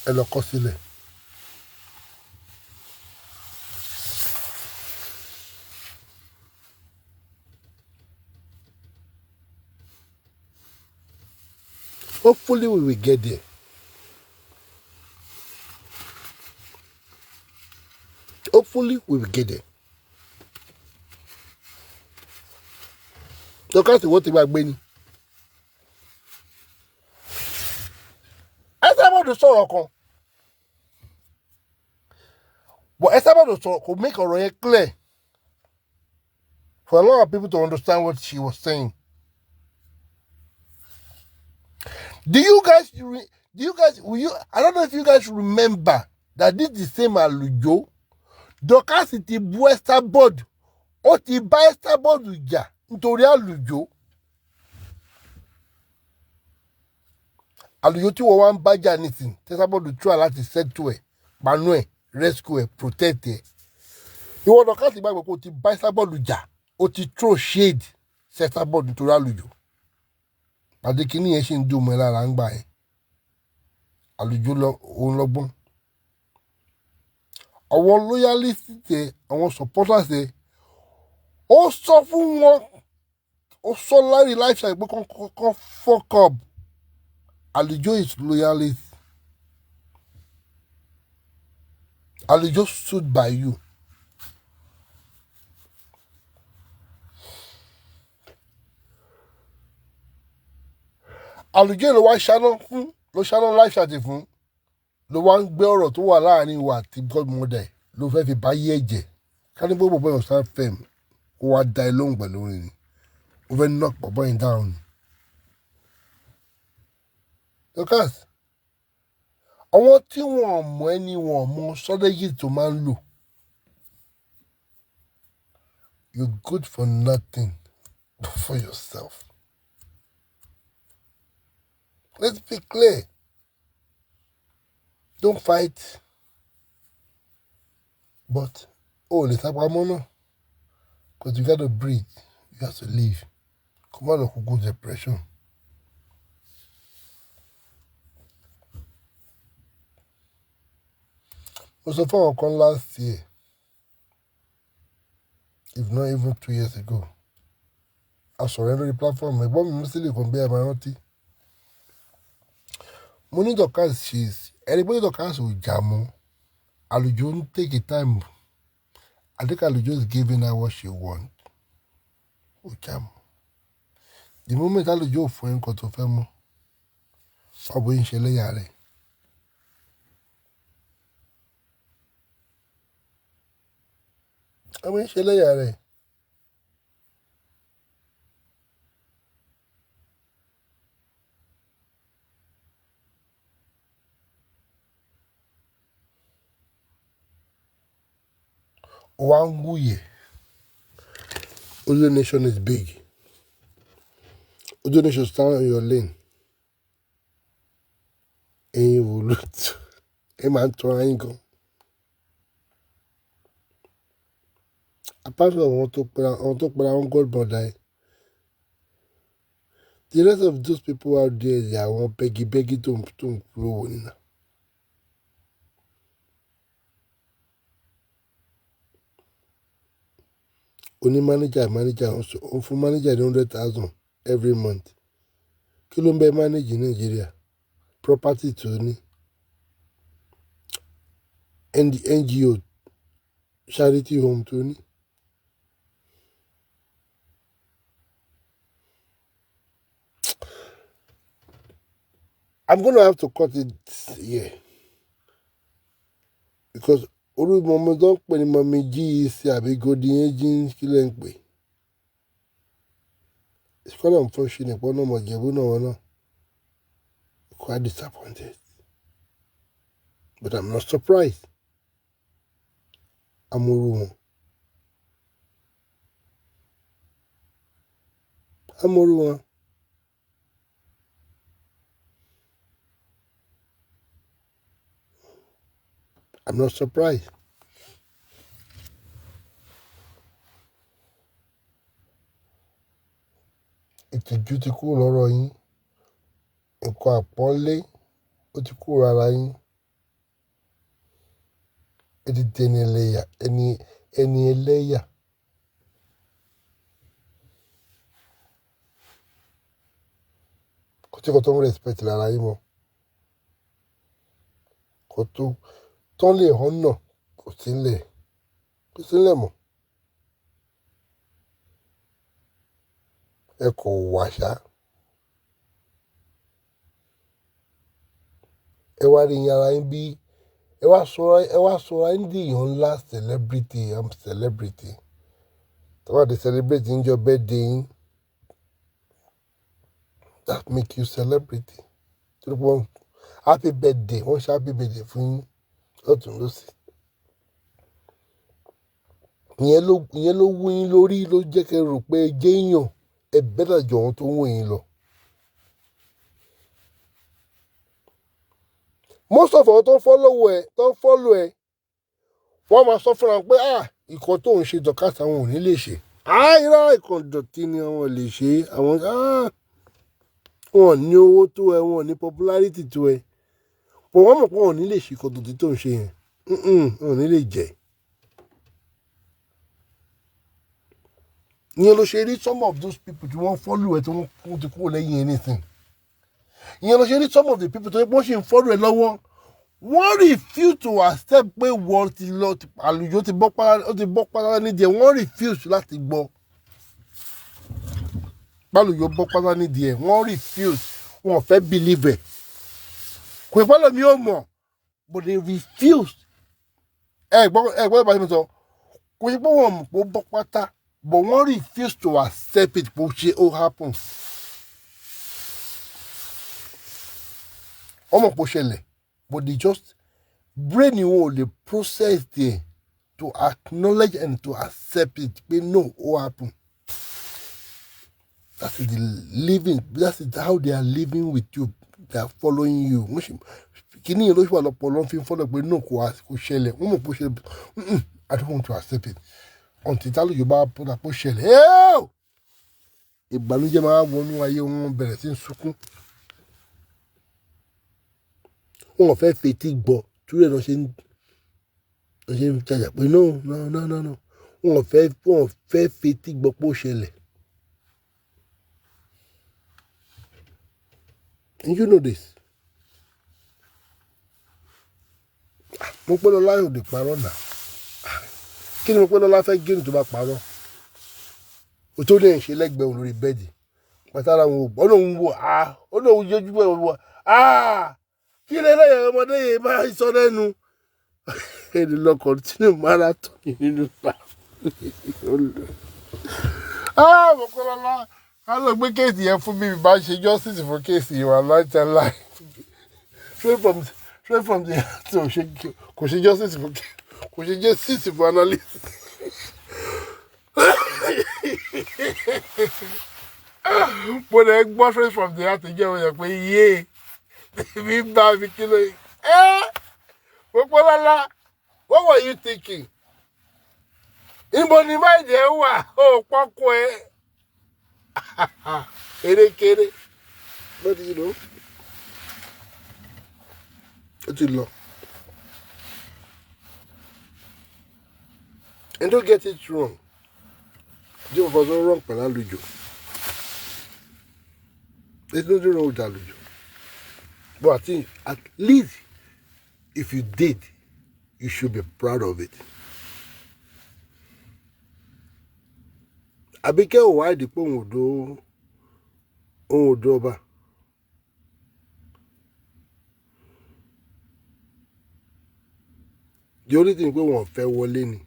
Ẹ lọ kọ sílẹ̀. Hopefully we will get there. Hopefully we will get there. Dorcas wo ti gbàgbé ni. Esabod sọ̀rọ̀ kan. But Esabod sọ̀rọ̀ kò make ọ̀rọ̀ yẹn clear for a lot of people to understand what she was saying. Do you guys, I don't know if you guys remember that this is the same Àlùjọ. Dorcas ti bú Esabod. Ó ti bá Esabod jà nítorí Àlùjọ. Àlùjọ tí wọ́n wá ń bá jà nísìn, Esabod try láti settle ẹ̀, panu ẹ̀, rescue ẹ̀, protect ẹ̀. Ìwọ Dorcas gbàgbé pé o ti bá Esabod jà, o ti throw shade sí Esabod nítorí Àlùjọ. Pàdé kínní yẹn ṣì ń dùn mọ́ ẹ lára ń gbà yẹn. Àlùjọ lọ òun lọ́gbọ́n. Àwọn loyalists ẹ, àwọn supporters ẹ, ó sọ fún wọn, ó sọ lárí lifestyle pé kán fuck up. Àlùjọ is loyalist. Àlùjọ stood by you. Àlùjọ ló wá ṣáná fún, ló ṣáná lifestyle fún, ló wá ń gbé ọ̀rọ̀ tó wà láàrin wa àti godmother ló fẹ́ fi bá yé ẹ̀jẹ̀. Ká ní gbogbo bọ́yọ̀ sá fẹ́m kó wá da ẹ lóhùn pẹ̀lú orin ni. Ó fẹ́ knock bọ̀bọ́ yẹn down ni. Dorcas, àwọn tí wọ́n mọ̀ ẹ́ ni wọ́n mọ strategy tó máa ń lò. You're good for nothing but for yourself. Let's be clear. Don't fight. But, oh, let's have one more. Because you got to breathe. You have to live. Come on, go depression. Mo sọ fún àwọn kan last year, if not even 2 years ago, a sọ̀rọ̀ lórí platform, ẹ̀gbọ́n mi Musili kan bí ẹ máa rántí. Mo ní Dorcas, she's, ẹni pé Dorcas ò jà mọ́, Àlùjọ ń take a time. I think Àlùjọ is giving her what she want. Ò jà mọ́. The moment Àlùjọ ò fún ẹ nǹkan tó fẹ́ mọ́, ọ̀bọ yìí ń ṣe lẹ́yà rẹ̀. Àwọn yẹn ń ṣe ẹlẹ́yà rẹ̀. Ó wá ń wúyẹ̀. Odo Nation is big. Odo Nation, stand on your lane. Ẹ̀yin wò ló tó ẹ máa ń tọra yín gan. Apart from àwọn tó pera wọn godmother ẹ, the rest of those people out there, they are àwọn beggy-beggy tó ń kúrò nínú. Oní manager ó ń fún manager ní 100,000 every month. Kí ló ń bẹ manage ní Nàìjíríà? Property tó ní, NGO, charity home tó ní. I'm gonna have to cut it here because orí mọ̀mọ́ tó ń pè ní mummy GEC àbí Golden Agent, kí lẹ́ ń pè? It's quite unfortunate pé ọ̀nà ọmọ Ìjẹ̀bú náà wọn náà quite disappointed, but I'm not surprised. Amóru wọn, amóru wọn. I'm not surprised. Ìtìjú ti kúrò lọ́rọ̀ yín, nǹkan àpọ́nlé ó ti kúrò lára yín. Ẹ ti dẹni ẹlẹ́yà, ẹni ẹlẹ́yà. Kò tí kò tó ń respect lára yín mọ́. Kò tó tán lè honour, kò sí nílẹ̀, kò sí nílẹ̀ mọ́. Ẹ kò wà ṣá. Ẹ wá rí ara yín bí ẹ wá sọra yín di èèyàn ńlá, celebrity. I'm celebrity. Tí wọ́n bá ti celebrate níjọ́ birthday yín, that make you celebrity. Torí pé wọ́n happy birthday, wọ́n ṣe happy birthday fún yín lọ́tùn lósì. Ìyẹn ló wú yín lórí, ló jẹ́ kẹ́ rò pé ẹ jẹ́ èèyàn, ẹ better ju àwọn tó ń wò yín lọ. Most of àwọn tó ń follow ẹ, wọ́n máa sọ fúnra wọn pé, "Ah, ìkan tó ń ṣe, Dorcas, àwọn ò ní lè ṣe. Ah, irọ́, ìkan dọ̀tí ni, àwọn lè ṣe." Àwọn, ah, wọn ò ní owó tó ẹ, wọn ò ní popularity tó ẹ, but wọ́n mọ̀ pé wọn ò ní lè ṣe ìkan dọ̀tí tó ń ṣe yẹn. Wọn ò ní lè jẹ́. Ìyẹn ló ṣe rí some of those people tí wọ́n follow ẹ tí wọ́n ti kúrò lẹ́yìn anything. Ìyẹn ló ṣe rí some of the people tó yẹ pé wọ́n ṣì ń follow ẹ lọ́wọ́, wọ́n refuse to accept pé wọ́n ti lọ, àlùjọ ti bọ́ pátá, ó ti bọ́ pátá nídìí ẹ̀. Wọ́n refuse láti gbọ́ pálùjọ bọ́ pátá nídìí ẹ̀. Wọ́n refuse, wọn ò fẹ́ believe ẹ̀. Kò ì pálọ̀ mi ò mọ̀, but they refuse. Ẹ gbọ́ ìbáṣe mi sọ, kò sí pé wọ́n mọ̀ pé ó bọ́ pátá, but wọ́n refuse to accept it bó ṣe ó happen. Wọ́n mọ̀ pé ó ṣẹlẹ̀, but they just, brain wọn ò lè process there to acknowledge and to accept it pé no, ó happen. That is the living, that is how they are living with you. They are following you. Wọ́n ṣe kíní yẹn ló ṣe wà lọ́pọ̀ lọ́n fi ń follow pé no, kò ṣẹlẹ̀. Wọ́n mọ̀ pé ó ṣẹlẹ̀. I don't want to accept it until tálùjọ bá pọ́nà pé ó ṣẹlẹ̀. Ìbànújẹ́ máa wọnú ayé wọn, bẹ̀rẹ̀ sí í sunkún. Wọn ò fẹ́ fetí gbọ́ túrẹ̀ lọ ṣe ń tajà pé no, no, no, no, no. Wọn ò fẹ́ fetí gbọ́ pé ó ṣẹlẹ̀. And you know this. Mo pẹ́ lọ láyò lè parọ́ nà. Kí ni mo pẹ́ lọ́la fẹ́ gé ní tó bá parọ́? O tó lè ṣe lẹ́gbẹ̀ẹ́ òun lórí bed pàtàkì àwọn ògbọ́n lòun wò á, ó lóun yọjú bẹ́ẹ̀ wò á. Kí lè lẹ́yìn ọmọdé yìí máa sọ lẹ́nu ẹni lọ continue marathon nínú pa. Ah, Mọ́kànlá, á lọ gbé case yẹn fún mi, bá ṣe justice fún case yìí wà láìtàláì. Straight from the heart, kò ṣe, kò ṣe justice fún, kò ṣe justice fún analysis. Mo lè gbọ́ straight from the heart jẹ́ òun yẹn pé yé mi bá mi kí ló ẹ́. Mọ́kànlá, what were you thinking? Níbo ni máìdí ẹ wà? Ó pọ́kọ ẹ erékeré. But ó ti lọ. And don't get it wrong, tí o fọ tó wrong pẹ̀lú àlùjọ, there's nothing wrong with àlùjọ, but I think at least if you did, you should be proud of it. Àbíkẹ́ ò wá ìdí pé òun ò dó ọba. The only thing pé wọ́n fẹ́ wọlé ni.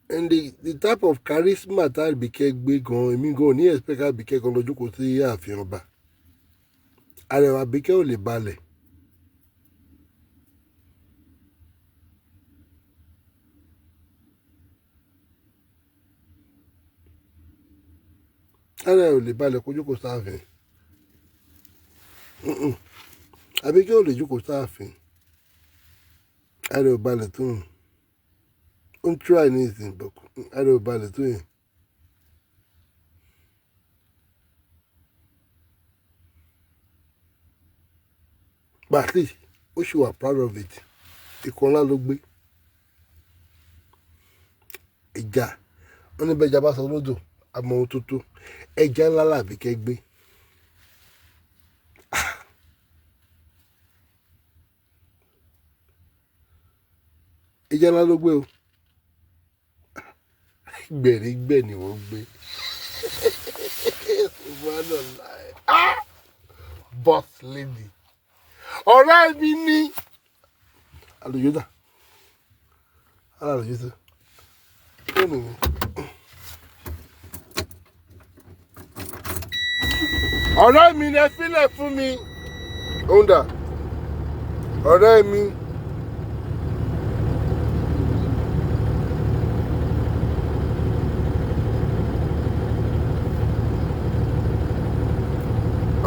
And the type of charisma tá Àbíkẹ́ gbé gan, èmi gan ò ní expect Àbíkẹ́ kan lọ jókòó sí ààfin ọba. Arẹwà Àbíkẹ́ ò lè balẹ̀. Ara ẹ̀ ò lè balẹ̀ kó jókòó sáàfin. Àbíkẹ́ ò lè jókòó sáàfin. Ara ẹ̀ ò balẹ̀ tó yẹn. Ó ń try ní ìsìn, but ara ẹ̀ ò balẹ̀ tó yẹn. But at least ó ṣì wà proud of it. Ikọ̀ ńlá ló gbé. Ìjà wọ́n ní bẹ́ẹ̀ jábá sọ lódò àmọ́ ohun tó tó ẹja ńlá làbíkẹ́ gbé. Ẹja ńlá ló gbé o. Gbẹ̀rígbẹ̀ ni wọ́n gbé. Subhanallah. Ah! Boss lady. Ọ̀rẹ́ mi ní. Àlùjọ dà. Àlùjọ dà. Fóònù mi. Ọ̀rẹ́ mi ni ẹ fílẹ̀ fún mi. Òun dà. Ọ̀rẹ́ mi.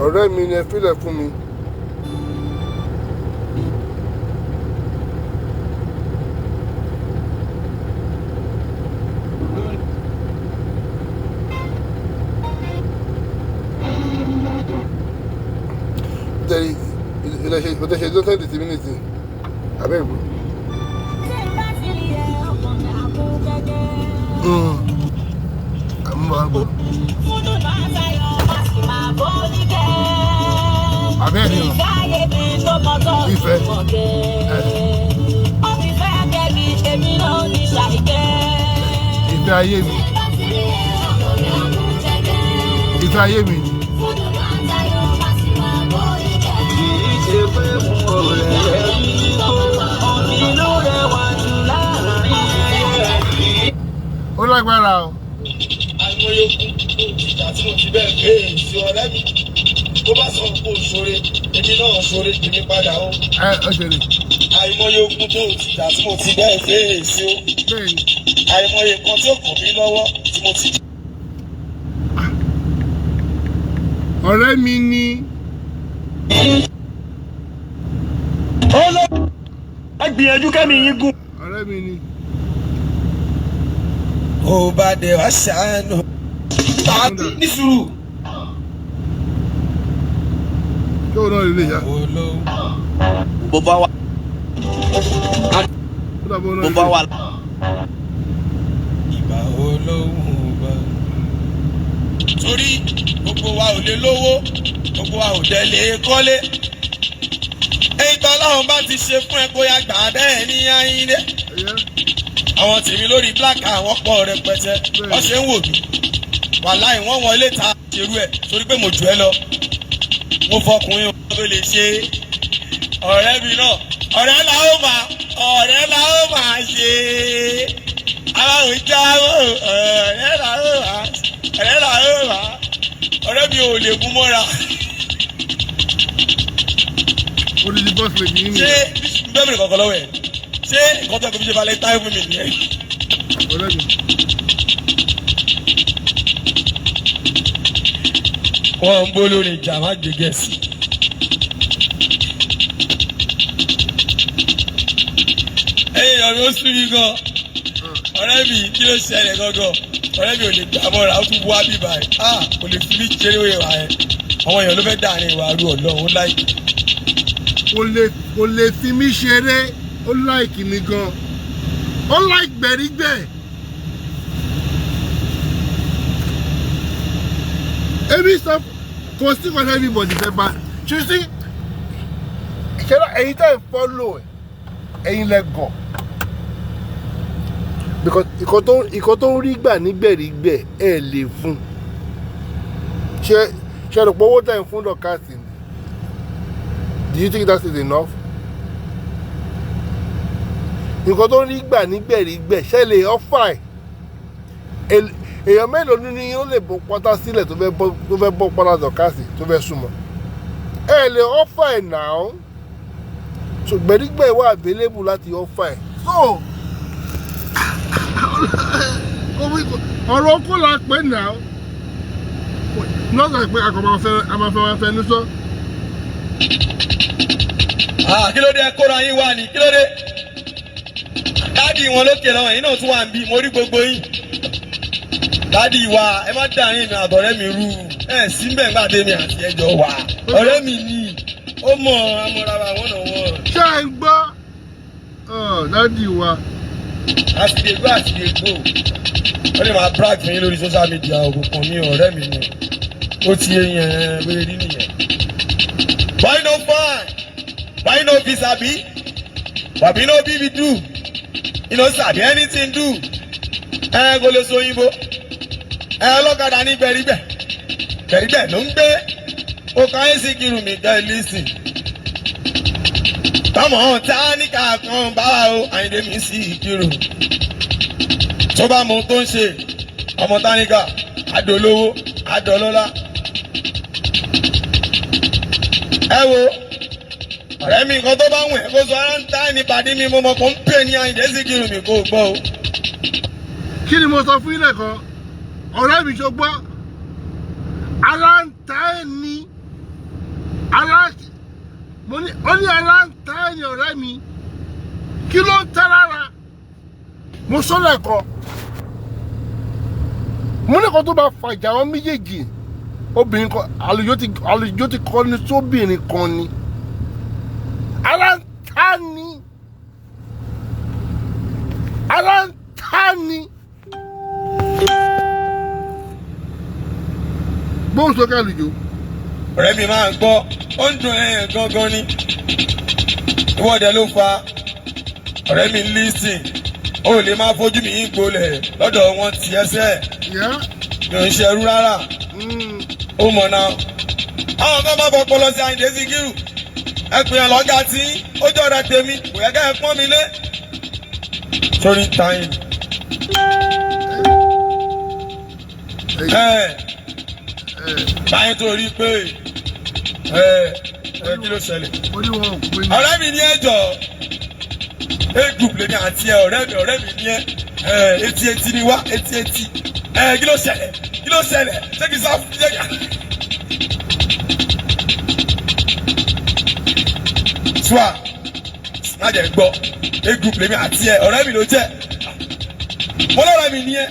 Ọ̀rẹ́ mi ni ẹ fílẹ̀ fún mi. Tẹ̀lé ìdẹ̀ṣe tó tẹ̀lé tìmí nìsín. Abẹ́ ìbò. Àmú máa gbọ́. Abẹ́ ẹ̀ ni o. Ìfẹ́. Ìfẹ́ ayé mi. Ìfẹ́ ayé mi. Kì í ṣe pé mo rẹ̀ ẹ́ rí kó òní ló rẹwà jù láàrin ẹyẹ. Ó lágbára o. Àìmọye ogun tó ti jà tí mo ti bẹ́ẹ̀ pé èsì ọ̀rẹ́ mi tó bá sọ pé òṣòre, èmi náà ṣòre tèmi padà o. Ẹ ó ṣe lè. Àìmọye ogun tó ti jà tí mo ti bẹ́ẹ̀ pé èsì o. Bẹ́ẹ̀ni. Àìmọye nǹkan tí ó kàn mí lọ́wọ́ tí mo ti Ọ̀rẹ́ mi ni. Ẹ gbìyànjú kẹ́mi yín gùn. Ọ̀rẹ́ mi ni. Ó bá dé wá ṣàánú. Tàbí ní sùúrù. Ṣé òun náà lè lè yá? Bó bá wà Ó dàbọ̀ òun náà bó lè bá lè. wà. Ìgbà olóhùn bá. Torí gbogbo wa ò lè lówó, gbogbo wa ò dẹ̀ lè kọ́lé. Èyí tó Ọlọ́run bá ti ṣe fún ẹ kó yá gbà bẹ́ẹ̀ ní Ayíndé. Ẹyẹ. Àwọn tèmi lórí black, àwọn pọ̀ rẹpẹtẹ, wọ́n ṣe ń wò mí. Wàláì, wọ́n wọlé ta ṣerú ẹ̀ torí pé mo jù ẹ́ lọ. Mo fọkùnrin wọn tó lè ṣe ọ̀rẹ́ mi náà, ọ̀rẹ́ la ó máa. Yé aláwọ̀ jáwọ́, ọ̀rẹ́ làwọn wà, ọ̀rẹ́ làwọn wà. Ọ̀rẹ́ mi ò lè mú mọ́ra. Odidi boss lady yín Ṣé nìyẹn. Bẹ́ẹ̀ mi kọ̀ọ̀kan lọ́wọ́ ẹ̀, ṣé nǹkan tó yẹ kó fi ṣe valentine fún mi nìyẹn? Ọ̀rẹ́ mi. Wọ́n ń bó lórí ìjà, má gbé gẹ̀ẹ́sì. Ẹ̀yin ọ̀rẹ́, ó sún mi gan. Ọ̀rẹ́ mi, kí ló ṣẹlẹ̀ gangan? Ọ̀rẹ́ mi ò lè gbà mọ́ra, ó tún wá bíbá ẹ̀. Ah, kò lè fi mí ṣeré wéwà ẹ̀. Àwọn èèyàn ló fẹ́ dàrin ìwà arú ọ̀lọ́ ó láì. Kò lè fi mí ṣeré, ó like mi gan, ó like gbẹ̀rígbẹ̀. Èmi sọ kò sí kan, everybody fẹ́ bá ṣe sí ṣẹlẹ. Ẹ̀yin tẹ́ ẹ̀ follow ẹ̀, ẹ̀yin lẹ gọ̀, because ìkan tó ń rí gbà nígbẹ̀rígbẹ̀ ẹ̀ lè fún ṣe ṣe rò pé owó tẹ̀ ń fún Dorcas ni. Do you think that is enough? Nǹkan tó ń rí gbà nígbẹ̀rígbẹ̀, ṣe lè offer ẹ̀? Èèyàn mélòó nínú yín ó lè bọ́ pátá sílẹ̀ tó fẹ́ bọ́ pátá Dorcas tó fẹ́ súnmọ́ ẹ lè offer ẹ̀ now? So gbẹ̀rígbẹ̀ wà available láti offer ẹ̀. So ọ̀rọ̀ kó la pè now, not like pé akọ̀ máa fẹ́ a máa fẹ́ máa fẹ́ ní sọ. Ah, kí ló dé? Kóra yín wá ní, kí ló dé? Daddy wọn lókè lọ́wọ́, ẹ̀yin náà tún wà ń bí. Mo rí gbogbo yín. Daddy wa, ẹ má dàrin mi àtọ̀rẹ́ mi rú ẹ sí mbẹ̀ ńgbà tèmi àti ẹjọ́ wà. Ọ̀rẹ́ mi ni ó mọ̀ amọ̀ra wa wọ́n náà wọ́n. Ṣé ẹ ń gbọ́? Daddy wa. Àsìlè gbó, àsìlè gbó, ó lè máa brag fún yín lórí social media. Òkùnkùn mi, ọ̀rẹ́ mi ni ó ti yé yẹn bóyá rí nìyẹn. Why no fine? Why no fit sabi? Wàbí no bí we do, you no sabi anything do. Ẹ kò lè so òyìnbó ẹ. Ọlọ́kadà ní gbẹ̀rígbẹ̀, gbẹ̀rígbẹ̀ ló ń gbé ọkọ̀ ayé sí kírun mi gẹ́ lísìn. Tọmọ tá ní ká kan bá wa o, Àyìndé mi sí ìkírun. Tó bá mọ ohun tó ń ṣe, ọmọ táníkà adolówó adọlọ́lá. Ẹ wo ọ̀rẹ́ mi, nǹkan tó bá wù ẹ́ kó sọ, ara ń tá ní pàdé mi. Mo mọ̀ kó ń pè ní Àyìndé Síkírù mi kó gbọ́ o. Kí ni mo sọ fún yín lẹ́ẹ̀kan? Ọ̀rẹ́ mi, ṣo gbọ́? Ara ń ta ẹ̀ ní ara. Mo ní, ó ní ara ń ta ẹ̀ ní. Ọ̀rẹ́ mi, kí ló ń tẹ́ lára? Mo sọ lẹ́ẹ̀kan, mo ní kan tó bá fa ìjà wọn méjèèjì, obìnrin kan, àlùjọ ti kọ́ ni sóbìnrin kan ni ara ń ta ni, ara ń ta ni. Gbóhùn sókè, àlùjọ. Ọ̀rẹ́ mi, máa ń gbọ́, ó ń dùn ẹ̀yàn gangan ni. Ìwọ́de ló fa. Ọ̀rẹ́ mi, lísìn, ó lè máa fojú mi gbolẹ̀ lọ́dọ̀ wọn tiẹ̀ sẹ́. Mi ò ń ṣerú rárá. Ó mọ̀ náà, àwọn kan máa fọpọlọ sí Àyìndé Síkírù. Ẹ pè é lọ́gà tí ó jọra tèmi, kò yẹ ká ẹ pọ́n mi lé sórí táyìn. Ẹ báyìí torí pé ẹ ẹ kí ló ṣẹlẹ̀? Mo ní wọn ò pé ní. Ọ̀rẹ́ mi ní ẹjọ́ a group lèmi àti ẹ. Ọ̀rẹ́ mi, ọ̀rẹ́ mi ní ẹ. Ẹ etí etí ni wá, etí etí. Ẹ kí ló ṣẹlẹ̀? Kí ló ṣẹlẹ̀? Ṣé kí sá ṣé kí. Sùà má jẹ́ gbọ́, a group lèmi àti ẹ. Ọ̀rẹ́ mi ló jẹ́, mo lọ́rọ̀ mi ní ẹ.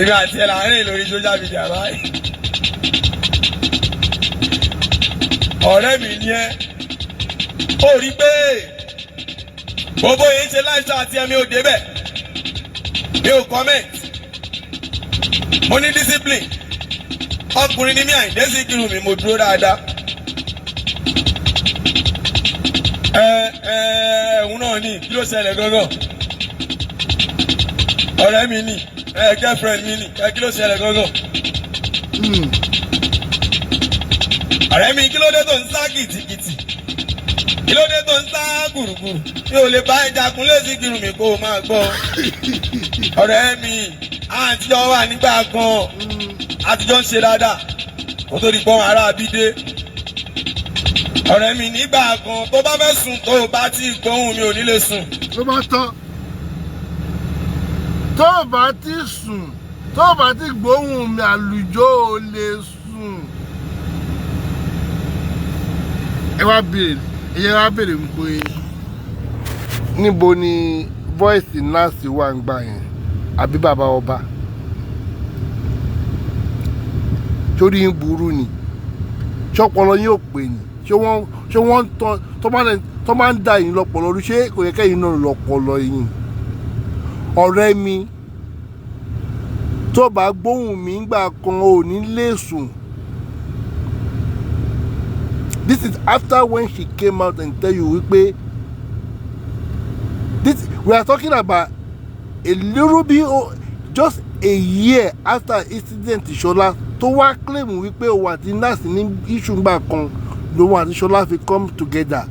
Èmi àti ẹ láàárín lórí social media báyìí. Ọ̀rẹ́ mi ní ẹ. Ó rí pé gbogbo yìí ń ṣe láìsọ àti ẹ̀mí ò débẹ̀, mi ò comment. Mo ní discipline, ọkùnrin ní mi. Àyìndé Síkírù mi, mo dúró dáadáa. Ẹ ẹ ẹ̀hún náà ní, kí ló ṣẹlẹ̀ gangan? Ọ̀rẹ́ mi ní ẹ, girlfriend mi ní ẹ, kí ló ṣẹlẹ̀ gangan? Ọ̀rẹ́ mi, kí ló dé tó ń sá kìtìkìtì? Kí ló dé tó ń sá? Kùrùkùrù mi ò lè bá ìjàkùn lẹ́sìn kírun mi kó o máa gbọ́. Ọ̀rẹ́ mi, àtijọ́ wà nígbà kan, àtijọ́ ń ṣe dáadáa kó tó di pọ́n ará abídé. Ọ̀rẹ́ mi, nígbà kan, tó bá fẹ́ sùn, tó o bá tí gbóhùn mi, ò ní lè sùn. Ló bá tán, tó o bá ti sùn, tó o bá ti gbóhùn mi, àlùjọ, ò lè sùn. Ẹ wá béèrè, ẹ wá béèrè pé níbo ni voice nurse wà ń gbà yẹn, àbí bàbá ọba torí ń burú ni? Ṣọpọlọ yín ò pè ní? Ṣé wọ́n ń tán tó máa ń da yín lọ́pọlọ rú? Ṣé kò yẹ kẹ́yìn náà lọ́pọlọ yín? Ọ̀rẹ́ mi, tó bá gbóhùn mi ńgbà kan, ò ní lè sùn. This is after when she came out and tell you wípé this, we are talking about a little bit, oh, just a year after incident Ṣọlá, tó wá claim wípé òun àti nurse ní issue ńgbà kan lòun àti Ṣọlá fi come together.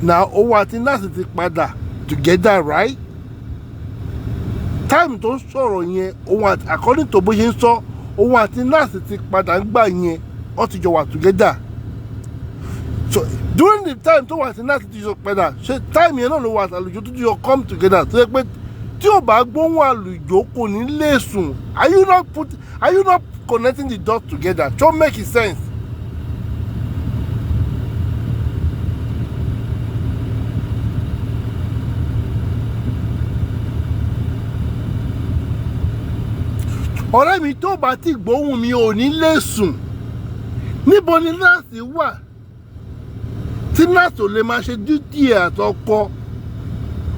Now òun àti nurse ti padà together, right? Time tó ń sọ̀rọ̀ yẹn, òun àti, according to bó ṣe ń sọ, òun àti nurse ti padà ń gbà yẹn, wọ́n ti jọ wà together. So during the time tó wà sí nurse ti jọ padà, ṣe time yẹn náà ló wà àlùjọ tó ti jọ come together, tó yẹ pé tí ò bá gbóhùn àlùjọ kò ní lè sùn? Are you not connecting the dots together? Ṣó make sense? Ọ̀rẹ́ mi, tó bá ti gbóhùn mi, ò ní lè sùn. Níbo ni nurse wà tí nurse ò lè máa ṣe duty ẹ̀ àtọkọ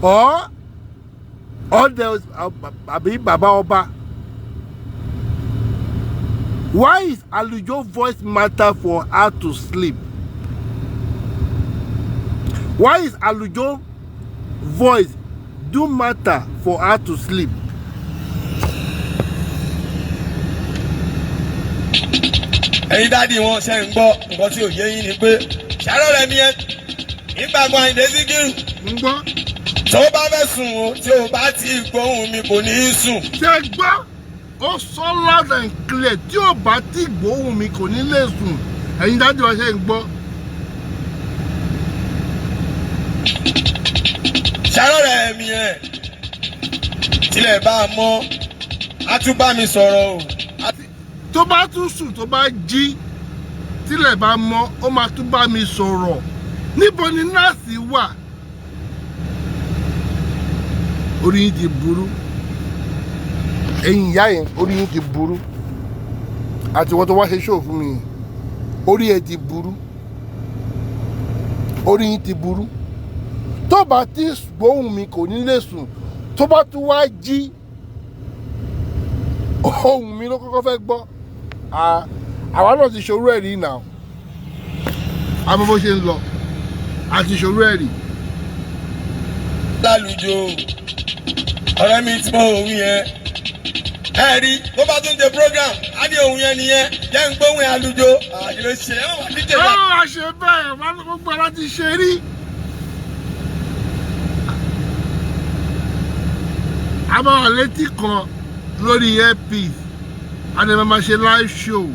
ọ́ ọdẹ àbí bàbá ọba? Why is Alujo voice matter for her to sleep? Why is Alujo voice do matter for her to sleep? Ẹ̀yin daddy wọn, ṣe ń gbọ́? Nǹkan tí ò yé yín ni pé ṣàrọ̀ rẹ̀ mi yẹn nígbà kan, Àyìndé Síkírù, Ń gbọ́. Tó bá fẹ́ sùn o, tí o bá ti gbóhùn mi, kò ní í sùn. Ṣe gbọ́? Ó sọ loud and clear, tí ò bá tí gbóhùn mi, kò ní lè sùn. Ẹ̀yin daddy wa, ṣe ń gbọ́? Ṣàrọ̀ rẹ̀ mi yẹn, tilẹ̀ bá a mọ́, á tún bá mi sọ̀rọ̀ o. Tó bá tún sùn, tó bá jí, tílẹ̀ bá mọ́, ó máa tún bá mi sọ̀rọ̀. Níbo ni nurse wà? Orí yín ti burú. Ẹ̀yin ìyá yẹn, orí yín ti burú. Àti wọ́n tó wá ṣe ṣòó fún mi yẹn, orí ẹ̀ ti burú, orí yín ti burú. Tó bá ti gbóhùn mi, kò ní lè sùn. Tó bá tún wá jí, ohùn mi ló kọ́kọ́ fẹ́ gbọ́. Àwa náà ti ṣòro ẹ̀rí náà, àmọ́ bó ṣe ń lọ, a ti ṣòro ẹ̀rí. Lálùjọ, ọ̀rẹ́ mi tí mo wí yẹn, ẹ rí bó bá tún ṣe program, á ní ohun yẹn nìyẹn jẹ́ ń gbóhùn àlùjọ àyè ṣe ẹ wọ́n díje náà. Báwo a ṣe bẹ́ẹ̀ wá, gbogbo ara ti ṣe rí. A máa wà létí kan lórí earpiece, a lè máa ṣe live show.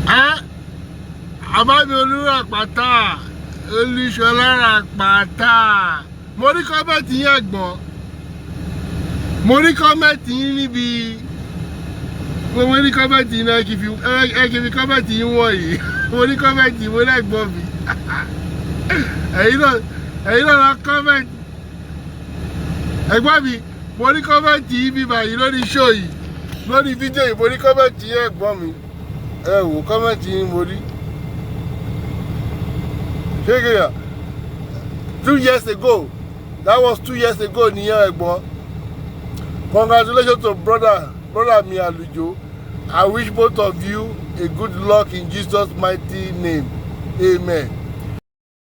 Ẹ àbámi olúràpátá, olùṣọlá ràpátá, mo rí comment yín. Ẹ̀gbọ́n, mo rí comment yín níbi mo rí comment yín náà. Ẹ kì í fi comment yín wọ̀nyí. Mo rí comment, mo lẹ́gbọ́n mi. Ẹ̀yin náà lọ comment. Ẹ̀gbọ́n mi, mo rí comment yín bí báyìí lórí show yìí, lórí fídíò yìí. Mo rí comment yín, ẹ̀gbọ́n mi. Ẹ wò, comment yín mo rí. Ṣé kìí 2 years ago, that was 2 years ago nìyẹn. Ẹ̀gbọ́n, congratulations to brother mi Alujo. I wish both of you a good luck in Jesus' mighty name, amen.